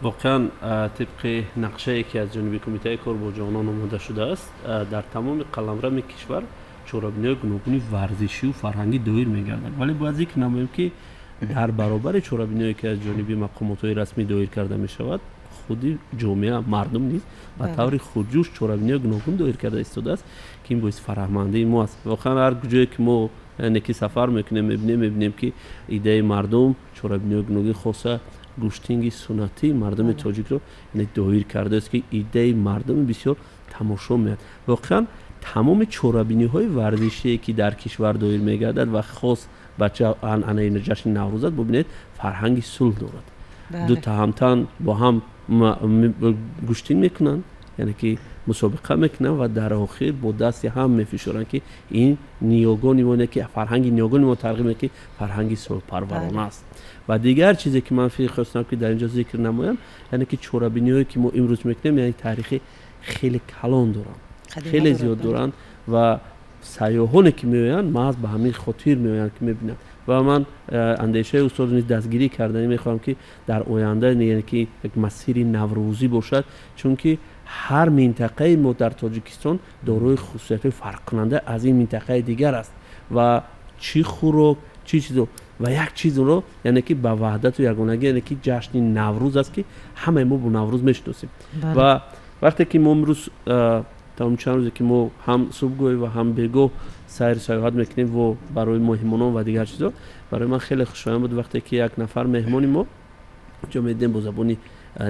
Воқеан, тибқи нақшае, ки аз ҷониби Кумитаи кор бо ҷавонон омода шудааст, дар тамоми қаламрави кишвар чорабиниҳои гуногуни варзишию фарҳангӣ доир мегардад. Вале бояд зикр намоем, ки дар баробари чорабиниҳое, ки аз ҷониби мақомотҳои расмӣ доир карда мешавад, худи ҷомеа, мардум низ ба таври худҷӯш чорабиниҳои гуногун доир карда истодааст, ки ин боиси фараҳмандии мо аст. Воқеан, ҳар ҷое ки мо, яъне ки сафар мекунем, мебинем, ки идеяи мардум чорабиниҳои гуногун, хоса гӯштинги суннатии мардуми тоҷикро, яъне доир кардааст, ки идеяи мардуми бисёр тамошо меяд. Воқеан, тамоми чорабиниҳои варзишие, ки дар кишвар доир мегардад ва хос ба анъанаи ҷашни Наврӯз аст, бубинед, фарҳанги сулҳ дорад. Ду таҳамтан бо ҳам гӯштин мекунанд, яъне ки мусобиқа мекунанд ва дар охир бо дасти ҳам мефишоранд, ки ин ниёгони мо, ки фарҳанги ниёгони мо тарғиб мекунад, ки фарҳанги сулҳпарварона аст. Ва дигар чизе, ки ман фикр хостам, ки дар ин ҷо зикр намоям, яъне ки чорабиниҳое, ки мо имрӯз мекунем, яъне таърихи хеле калон доранд, хеле зиёд доранд ва сайёҳоне, ки меоянд, маҳз ба ҳамин хотир меоянд, ки мебинанд. Ва ман андешаи устодро низ дастгирӣ карданӣ мехоҳам, ки дар оянда, яъне ки як масири наврӯзӣ бошад, чунки ҳар минтақаи мо дар Тоҷикистон дорои хусусиятҳои фарқкунанда аз ин минтақаи дигар аст ва чӣ хӯрок, чӣ чизо ва як чизро, яъне ки ба ваҳдату ягонагӣ, яъне ки ҷашни Наврӯз аст, ки ҳамаи мо бо Наврӯз мешиносем. Ва вақте ки мо имрӯз тамом чанд рӯзе, ки мо ҳам субҳгоҳӣ ва ҳам бегоҳ сайру сайёҳат мекунем ва барои меҳмонон ва дигар чизо, барои ман хеле хушоянд буд, вақте ки як нафар меҳмони мо ҷо медидем, бо забони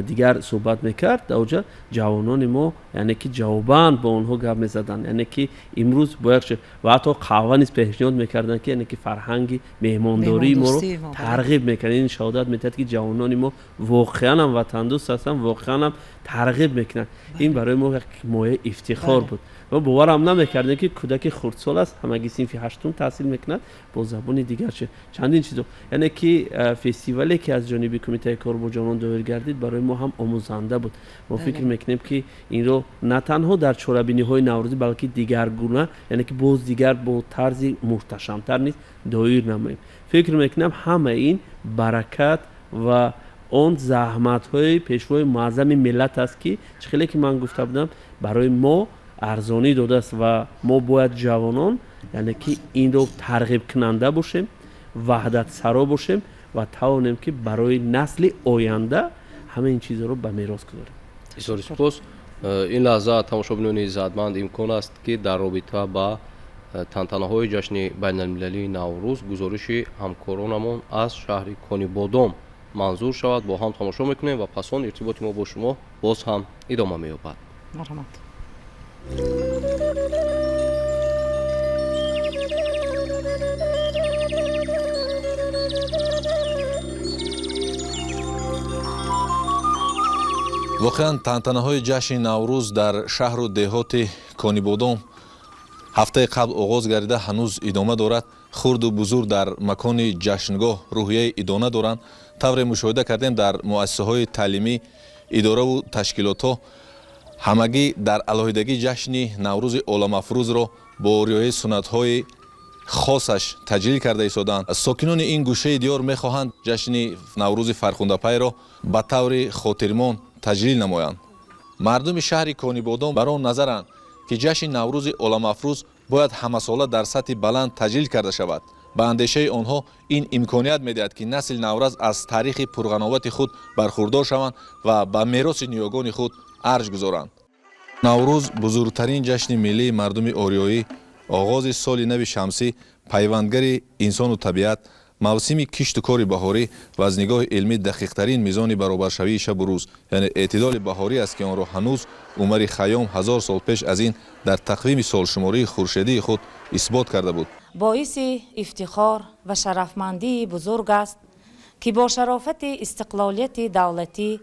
дигар суҳбат мекард, дар оҷа ҷавонони мо, яъне ки ҷавобан бо онҳо гап мезаданд, яъне ки имрӯз бояд ва ҳатто қаҳва низ пешниҳод мекарданд, ки яъне ки фарҳанги меҳмондории моро тарғиб мекард. Ин шаҳодат медиҳад, ки ҷавонони мо воқеан ҳам ватандӯст ҳастанд, воқеан ҳам тарғиб мекунанд. Ин барои мо як мояи ифтихор буд ва боварам намекардем, ки кӯдаки хурдсол аст, ҳамагӣ синфи ҳаштум таҳсил мекунад, бо забони дигар чандин чизо. Яъне ки фестивале, ки аз ҷониби Кумитаи кор бо ҷавонон доир гардид, барои мо ҳам омӯзанда буд. Мо фикр мекунем, ки инро на танҳо дар чорабиниҳои наврӯзӣ, балки дигаргуна, яъне ки боз дигар бо тарзи муҳташамтар низ доир намоем. Фикр мекунам, ҳамаи ин баракат ва он заҳматҳои Пешвои муаззами миллат аст, ки чӣ хеле ки ман гуфта будам, барои мо арзонӣ додааст ва мо бояд ҷавонон, яъне ки инро тарғибкунанда бошем, ваҳдатсаро бошем ва тавонем, ки барои насли оянда ҳамаи ин чизҳоро ба мерос гузорем. Бисёри сипос. Ин лаҳза, тамошобинони иззатманд, имкон аст, ки дар робита ба тантанаҳои ҷашни байналмилалии Наврӯз гузориши ҳамкоронамон аз шаҳри Конибодом манзур шавад. Бо ҳам тамошо мекунем ва пас он иртиботи мо бо шумо боз ҳам идома меёбад. Марҳамат. Воқеан, тантанаҳои ҷашни Наврӯз дар шаҳру деҳоти Конибодом ҳафтаи қабл оғоз гардида, ҳанӯз идома дорад. Хурду бузург дар макони ҷашнгоҳ рӯҳияи идона доранд. Тавре мушоҳида кардем, дар муассисаҳои таълимӣ, идораву ташкилотҳо ҳамагӣ дар алоҳидагӣ ҷашни Наврӯзи оламафрӯзро бо риояи суннатҳои хосаш таҷлил карда истодаанд. Сокинони ин гӯшаи диёр мехоҳанд ҷашни Наврӯзи фархундапайро ба таври хотирмон таҷлил намоянд. Мардуми шаҳри Конибодом бар он назаранд, ки ҷашни Наврӯзи оламафрӯз бояд ҳамасола дар сатҳи баланд таҷлил карда шавад. Ба андешаи онҳо, ин имконият медиҳад, ки насли наврас аз таърихи пурғановати худ бархурдор шаванд ва ба мероси ниёгони худ арҷ гузоранд. Наврӯз бузургтарин ҷашни миллии мардуми ориёӣ, оғози соли нави шамсӣ, пайвандгари инсону табиат, мавсими кишту кори баҳорӣ ва аз нигоҳи илмӣ дақиқтарин мизони баробаршавии шабу рӯз, яъне эътидоли баҳорӣ аст, ки онро ҳанӯз Умари Хайём 1000 сол пеш аз ин дар тақвими солшумории хуршедии худ исбот карда буд. Боиси ифтихор ва шарафмандии бузург аст, ки бо шарофати истиқлолияти давлатӣ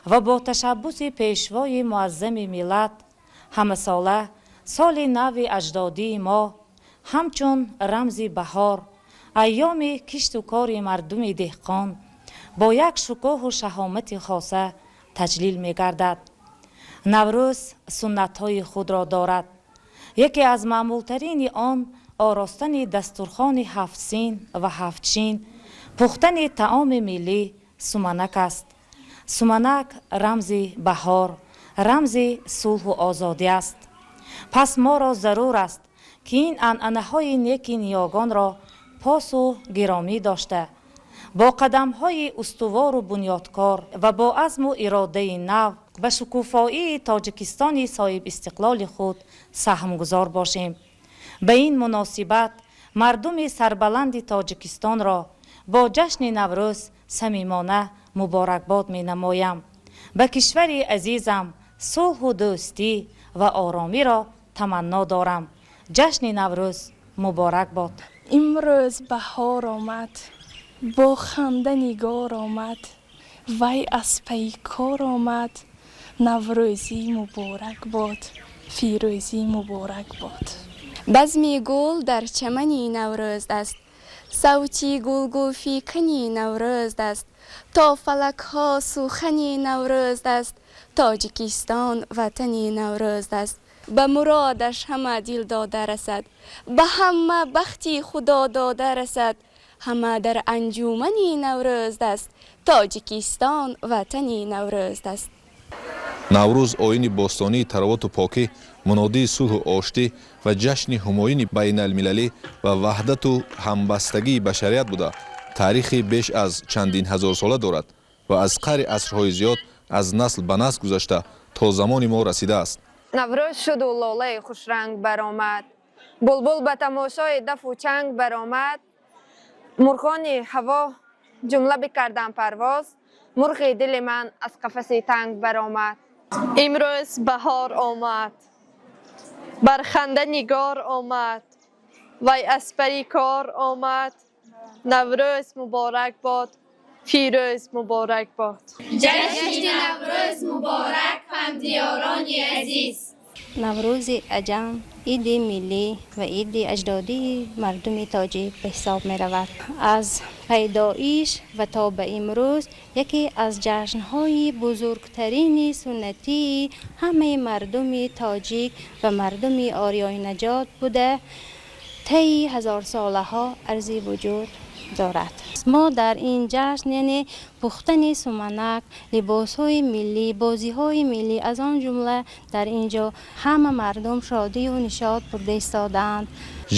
ва бо ташаббуси Пешвои муаззами миллат ҳамасола соли нави аҷдодии мо ҳамчун рамзи баҳор, айёми кишту кори мардуми деҳқон, бо як шукӯҳу шаҳомати хоса таҷлил мегардад. Наврӯз суннатҳои худро дорад. Яке аз маъмултарини он оростани дастурхони ҳафтсин ва ҳафтшин, пухтани таоми миллӣ суманак аст. Суманак рамзи баҳор, рамзи сулҳу озодӣ аст. Пас моро зарур аст, ки ин анъанаҳои неки ниёгонро посу гиромӣ дошта, бо қадамҳои устувору бунёдкор ва бо азму иродаи нав ба шукуфоии Тоҷикистони соҳибистиқлоли худ саҳмгузор бошем. Ба ин муносибат мардуми сарбаланди Тоҷикистонро бо ҷашни Наврӯз самимона муборакбод менамоям. Ба кишвари азизам сулҳу дӯстӣ ва оромиро таманно дорам. Ҷашни Наврӯз муборак бод! Имрӯз баҳор омад, бо ханда нигор омад, вай аз пайи кор омад. Наврӯзӣ муборак бод, фирӯзӣ муборак бод! Базми гул дар чамани Наврӯз аст, савти гулгулфикани Наврӯз аст, то фалакҳо сухани Наврӯз аст. Тоҷикистон ватани Наврӯз аст. Ба муродаш ҳама дил дода расад, ба ҳама бахти Худо дода расад. Ҳама дар анҷумани Наврӯз аст. Тоҷикистон ватани Наврӯз аст. Наврӯз оини бостонии таровату покӣ, мунодии сулҳу оштӣ ва ҷашни ҳумоюни байналмилалӣ ва ваҳдату ҳамбастагии башарият буда, таърихи беш аз чандин ҳазорсола дорад ва аз қаъри асрҳои зиёд аз насл ба насл гузашта то замони мо расидааст. Наврӯз шуду лолаи хушранг баромад, булбул ба тамошои дафу чанг баромад. Мурғони ҳаво ҷумла бикарданд парвоз, мурғи дили ман аз қафаси танг баромад. Имрӯз баҳор омад, бар ханда нигор омад, вай аз пари кор омад. Наврӯз муборак бод, фирӯз муборак бод! Ҷашни Наврӯз муборак, ҳамдиёрони азиз! Наврӯзи аҷам иди миллӣ ва иди аҷдодии мардуми тоҷик ба ҳисоб меравад. Аз пайдоиш ва то ба имрӯз яке аз ҷашнҳои бузургтарини суннатии ҳамаи мардуми тоҷик ва мардуми ориёинажод буда, таи ҳазорсолаҳо арзи вуҷуд дорад. Мо дар ин ҷашн, яъне пухтани суманак, либосҳои миллӣ, бозиҳои миллӣ, аз он ҷумла дар ин ҷо ҳама мардум шодию нишот бурда истодаанд.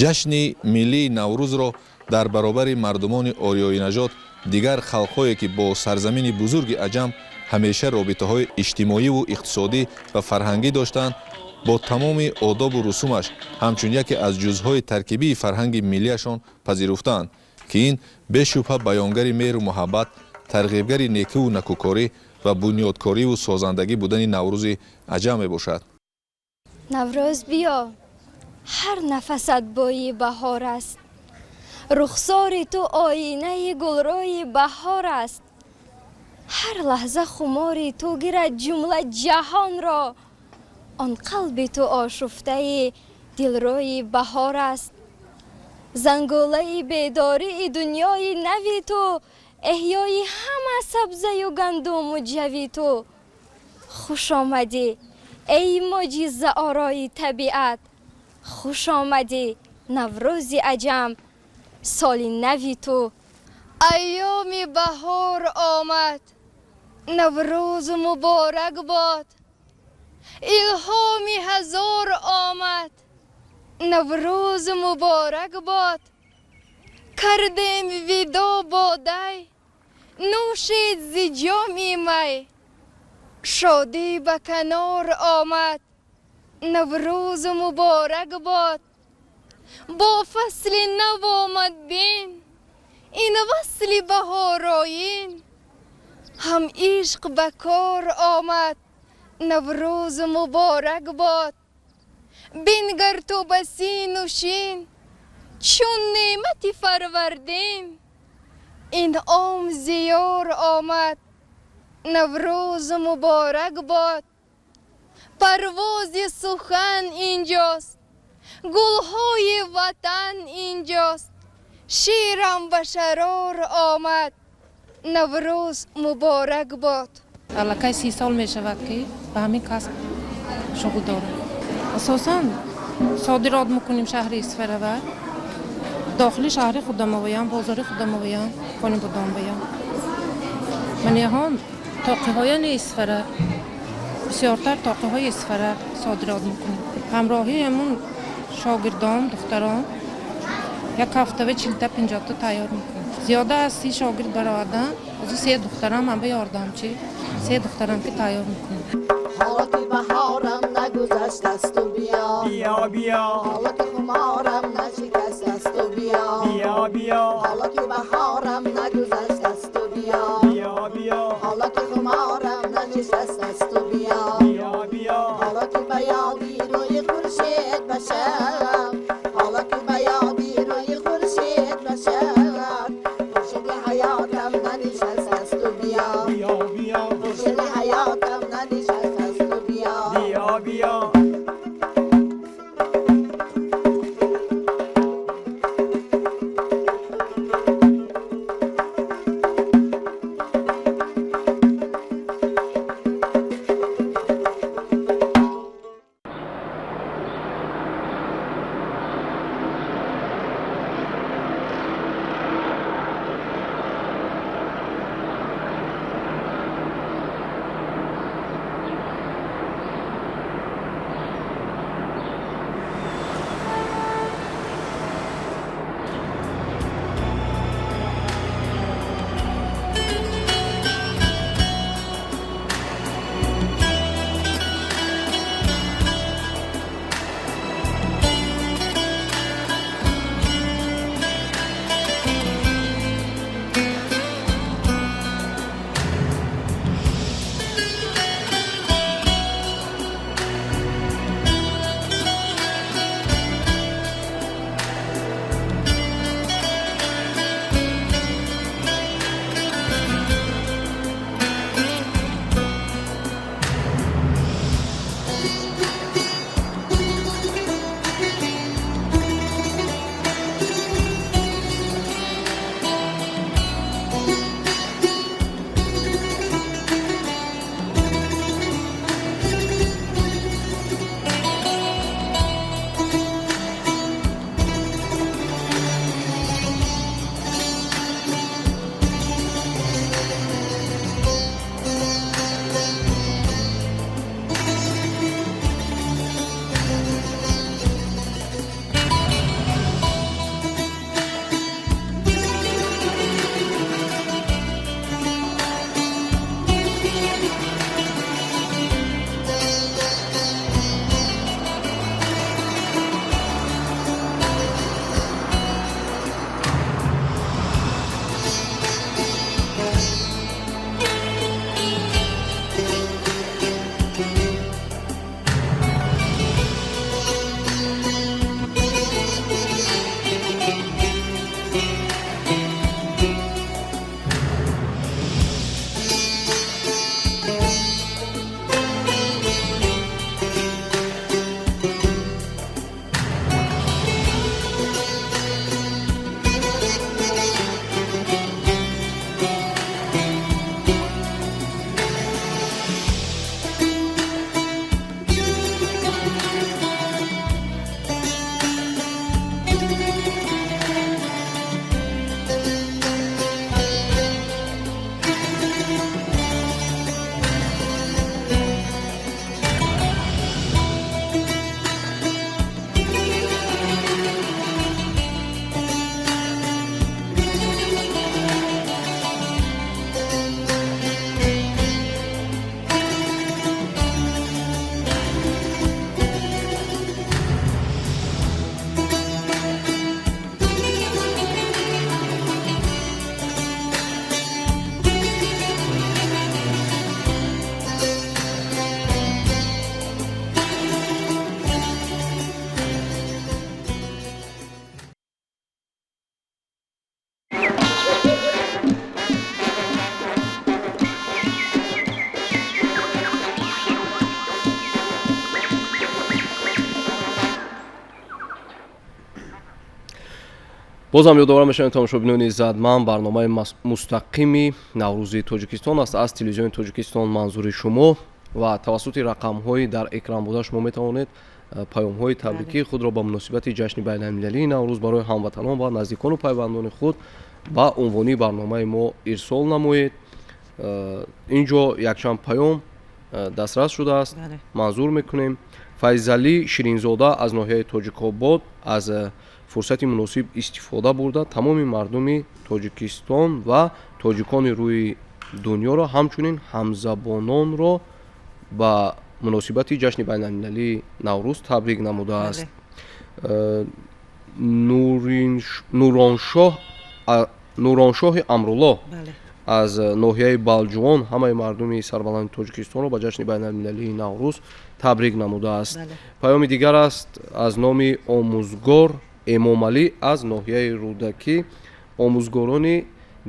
Ҷашни миллии Наврӯзро дар баробари мардумони ориёинажод дигар халқҳое, ки бо сарзамини бузурги аҷам ҳамеша робитаҳои иҷтимоиву иқтисодӣ ва фарҳангӣ доштанд, бо тамоми одобу русумаш ҳамчун яке аз ҷузъҳои таркибии фарҳанги миллиашон пазируфтаанд, ки ин бешубҳа баёнгари меҳру муҳаббат, тарғибгари некиву накӯкорӣ ва бунёдкориву созандагӣ будани Наврӯзи аҷам мебошад. Наврӯз биё, ҳар нафасат бӯи баҳор аст, рухсори ту оинаи гулрӯи баҳор аст. Ҳар лаҳза хумори ту гирад ҷумла ҷаҳонро, он қалби ту ошуфтаи дилрӯи баҳор аст. Зангулаи бедории дунёи нави ту, эҳёи ҳама сабзаю гандуму ҷави ту. Хуш омадӣ, эй мӯъҷизаорои табиат, хуш омадӣ, Наврӯзи аҷам, соли нави ту. Айёми баҳор омад, Наврӯз муборак бод! Илҳоми ҳазор омад, Наврӯз муборак бод! Кардем видо бо дай, нӯшид зи ҷоми май, шодӣ ба канор омад, Наврӯз муборак бод! Бо фасли нав омад, бин, ин васли баҳороин, ҳам ишқ ба кор омад, Наврӯз муборак бод! Бингар ту ба сину шин, чун неъмати Фарвардин, инъом зиёр омад, Наврӯз муборак бод! Парвози сухан инҷост, гулҳои ватан инҷост, ширам ба шарор омад, Наврӯз муборак бод! Аллакай 30 сол мешавад, ки ба ҳамин касб шуғл дорам. Асосан содирот мекунем шаҳри Исфарава, дохили шаҳри худамоваям, бозори худамоваям, Конибодомваям. Манеҳон Тоқиҳояни Исфара, бисёртар тоқиҳои Исфара содирот мекунем. Ҳамроҳи ҳамун шогирдон, духтарон як ҳафтава 40-та 50-та тайёр мекунем. Зиёда аз 30 шогирд баровардан, аз 3 духтарам ҳам ба ёрдамчи, 3 духтарам ки тайёр мекунем. Ҳоло ки баҳорам нагузашт аз ту биё, биё биё. Ҳоло ки хуморам нашикаст аз ту биё, биё биё. Ҳоло ки баҳорам нагузашт аз ту биё, биё биё. Ҳоло ки хуморам нашикаст аз ту биё, биё биё. Ҳоло ки ба ёди рӯи хуршед башам, ҳоло ки ба ёди рӯи хуршед башам, хуршеди ҳаётам нанишаст аз ту биё, биё биё. Хуршеди ҳаётам нанишаст аз ту биё, биё биё. Бозам ёдовар мешавем, тамошобинони иззатманд, барномаи мустақими Наврӯзи Тоҷикистон аст аз телевизиони Тоҷикистон манзури шумо ва тавассути рақамҳои дар экран буда шумо метавонед паёмҳои табрикии худро ба муносибати ҷашни байналмилалии Наврӯз барои ҳамватанон ва наздикону пайвандони худ ба унвони барномаи мо ирсол намоед. Ин ҷо якчанд паём дастрас шудааст, манзур мекунем. Файзалӣ Ширинзода аз ноҳияи Тоҷикобод аз фурсати муносиб истифода бурда, тамоми мардуми Тоҷикистон ва тоҷикони рӯи дунёро, ҳамчунин ҳамзабононро ба муносибати ҷашни байналмилалии Наврӯз табрик намудааст. Нуроншоҳи Амруллоҳ аз ноҳияи Балҷувон ҳамаи мардуми сарбаланди Тоҷикистонро ба ҷашни байналмилалии Наврӯз табрик намудааст. Паёми дигар аст аз номи омӯзгор Эмомалӣ аз ноҳияи Рӯдакӣ. Омӯзгорони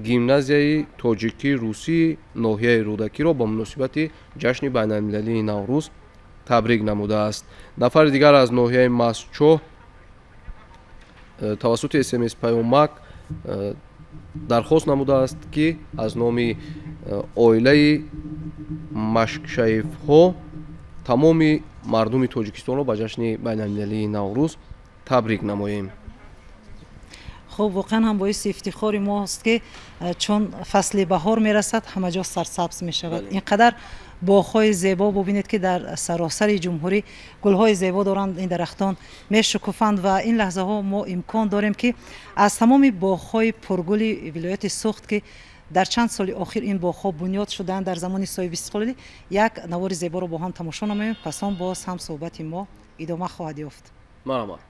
гимназияи тоҷикӣ русии ноҳияи Рӯдакиро ба муносибати ҷашни байналмилалии Наврӯз табрик намудааст. Нафари дигар аз ноҳияи Мастчоҳ тавассути смс паёмак дархост намудааст, ки аз номи оилаи Машкшаифҳо тамоми мардуми Тоҷикистонро ба ҷашни байналмилалии Наврӯз табрик намоем. Хуб, воқеан ҳам боиси ифтихори мост, ки чун фасли баҳор мерасад, ҳама ҷо сарсабз мешавад. Ин қадар боғҳои зебо бубинед, ки дар саросари ҷумҳурӣ гулҳои зебо доранд, ин дарахтон мешукуфанд ва ин лаҳзаҳо мо имкон дорем, ки аз тамоми боғҳои пургули вилояти Суғд, ки дар чанд соли охир ин боғҳо бунёд шуданд дар замони соҳибистиқлолӣ, як навори зеборо бо ҳам тамошо намоем. Пас он боз ҳам суҳбати мо идома хоҳад ёфт. Марҳамат.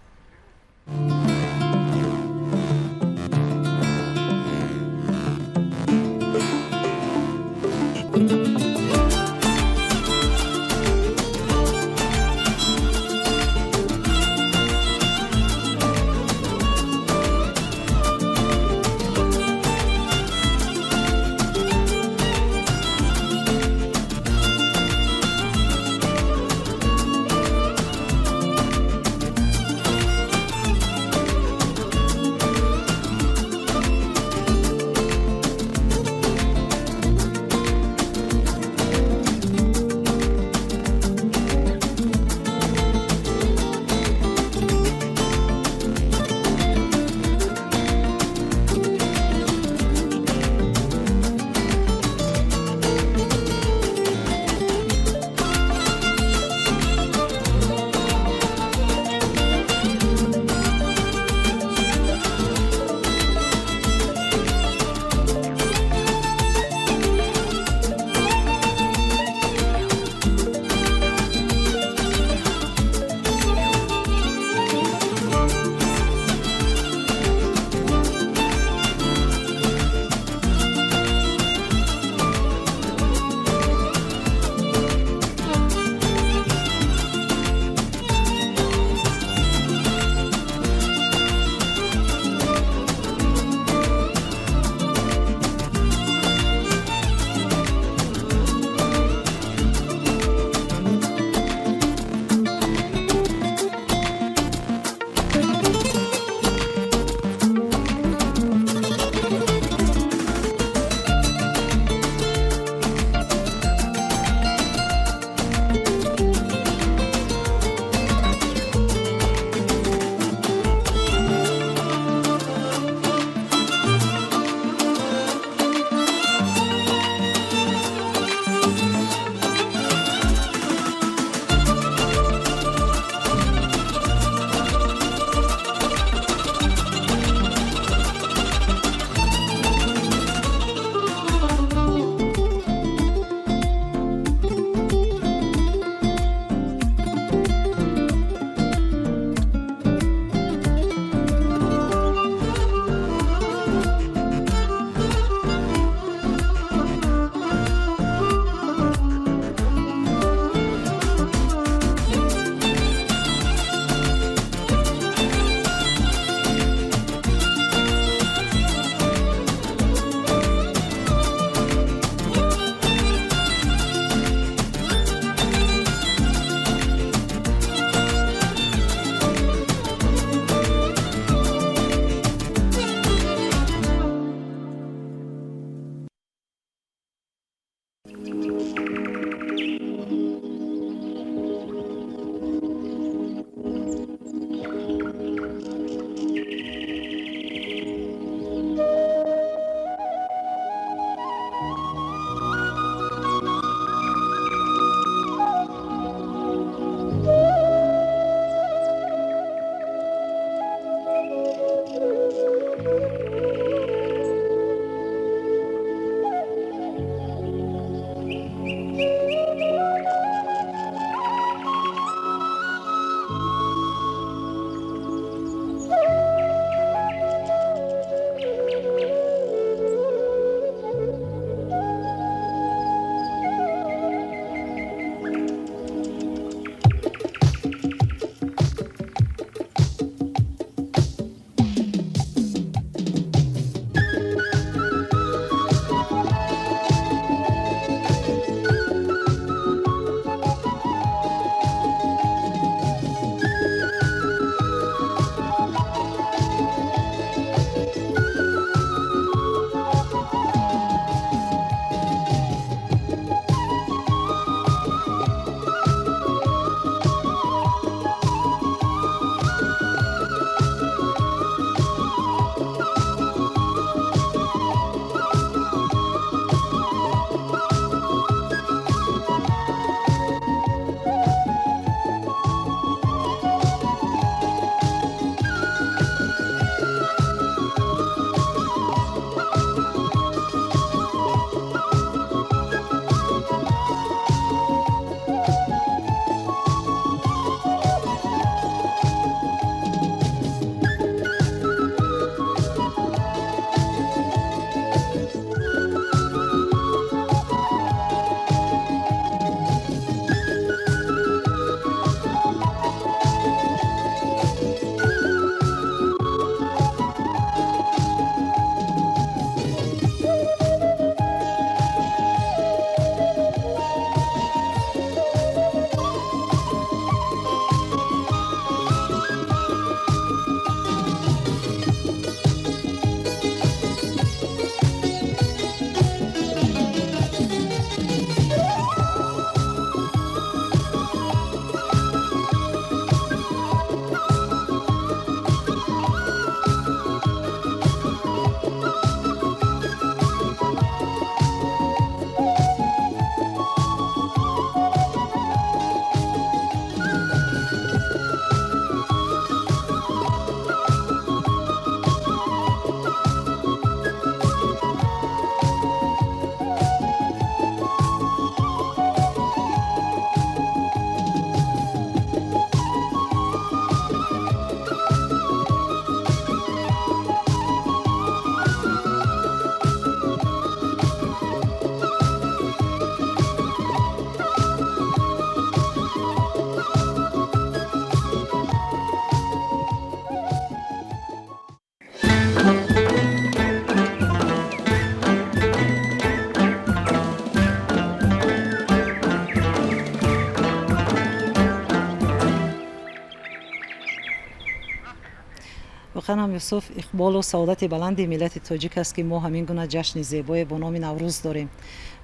Воқеан ҳам, Юсуф, иқболу саодати баланди миллати тоҷик аст, ки мо ҳамин гуна ҷашни зебое бо номи Наврӯз дорем.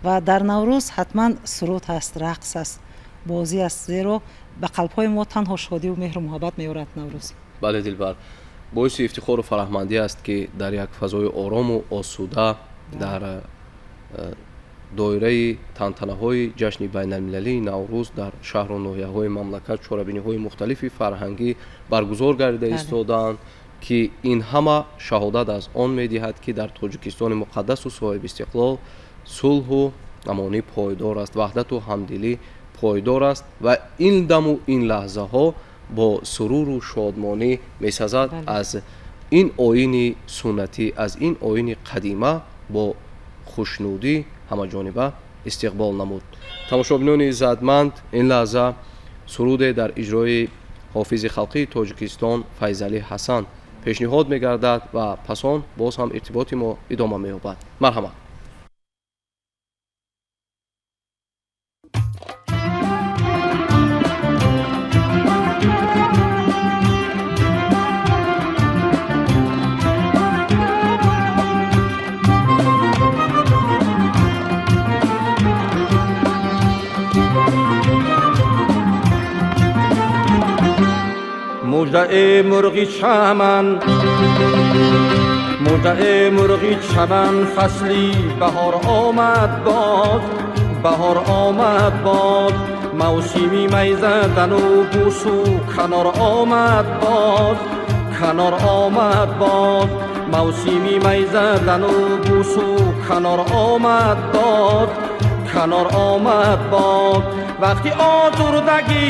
Ва дар Наврӯз ҳатман суруд ҳаст, рақс аст, бозӣ аст, зеро ба қалбҳои мо танҳо шодиву меҳру муҳаббат меорад Наврӯз. Бале, Дилбар, боиси ифтихору фараҳмандӣ аст, ки дар як фазои орому осуда, дар доираи тантанаҳои ҷашни байналмилалии Наврӯз дар шаҳру ноҳияҳои мамлакат чорабиниҳои мухталифи фарҳангӣ баргузор гардида истодаанд, ки ин ҳама шаҳодат аз он медиҳад, ки дар Тоҷикистони муқаддасу соҳибистиқлол сулҳу амонӣ пойдор аст, ваҳдату ҳамдилӣ пойдор аст ва ин даму ин лаҳзаҳо бо суруру шодмонӣ месазад аз ин оини суннатӣ, аз ин оини қадима бо хушнудӣ ҳамаҷониба истиқбол намуд. Тамошобинони иззатманд, ин лаҳза суруде дар иҷрои ҳофизи халқии Тоҷикистон Файзалӣ Ҳасан пешниҳод мегардад ва пас он боз ҳам иртиботи мо идома меёбад. Марҳамат. Муждаи мурғи чаман, муждаи мурғи чаман, фасли баҳор омад боз, баҳор омад боз, мавсими майзадану бусу канор омад боз, канор омад боз, мавсими майзадану бусу канор омад боз, канор омад боз, вақти озурдагӣ.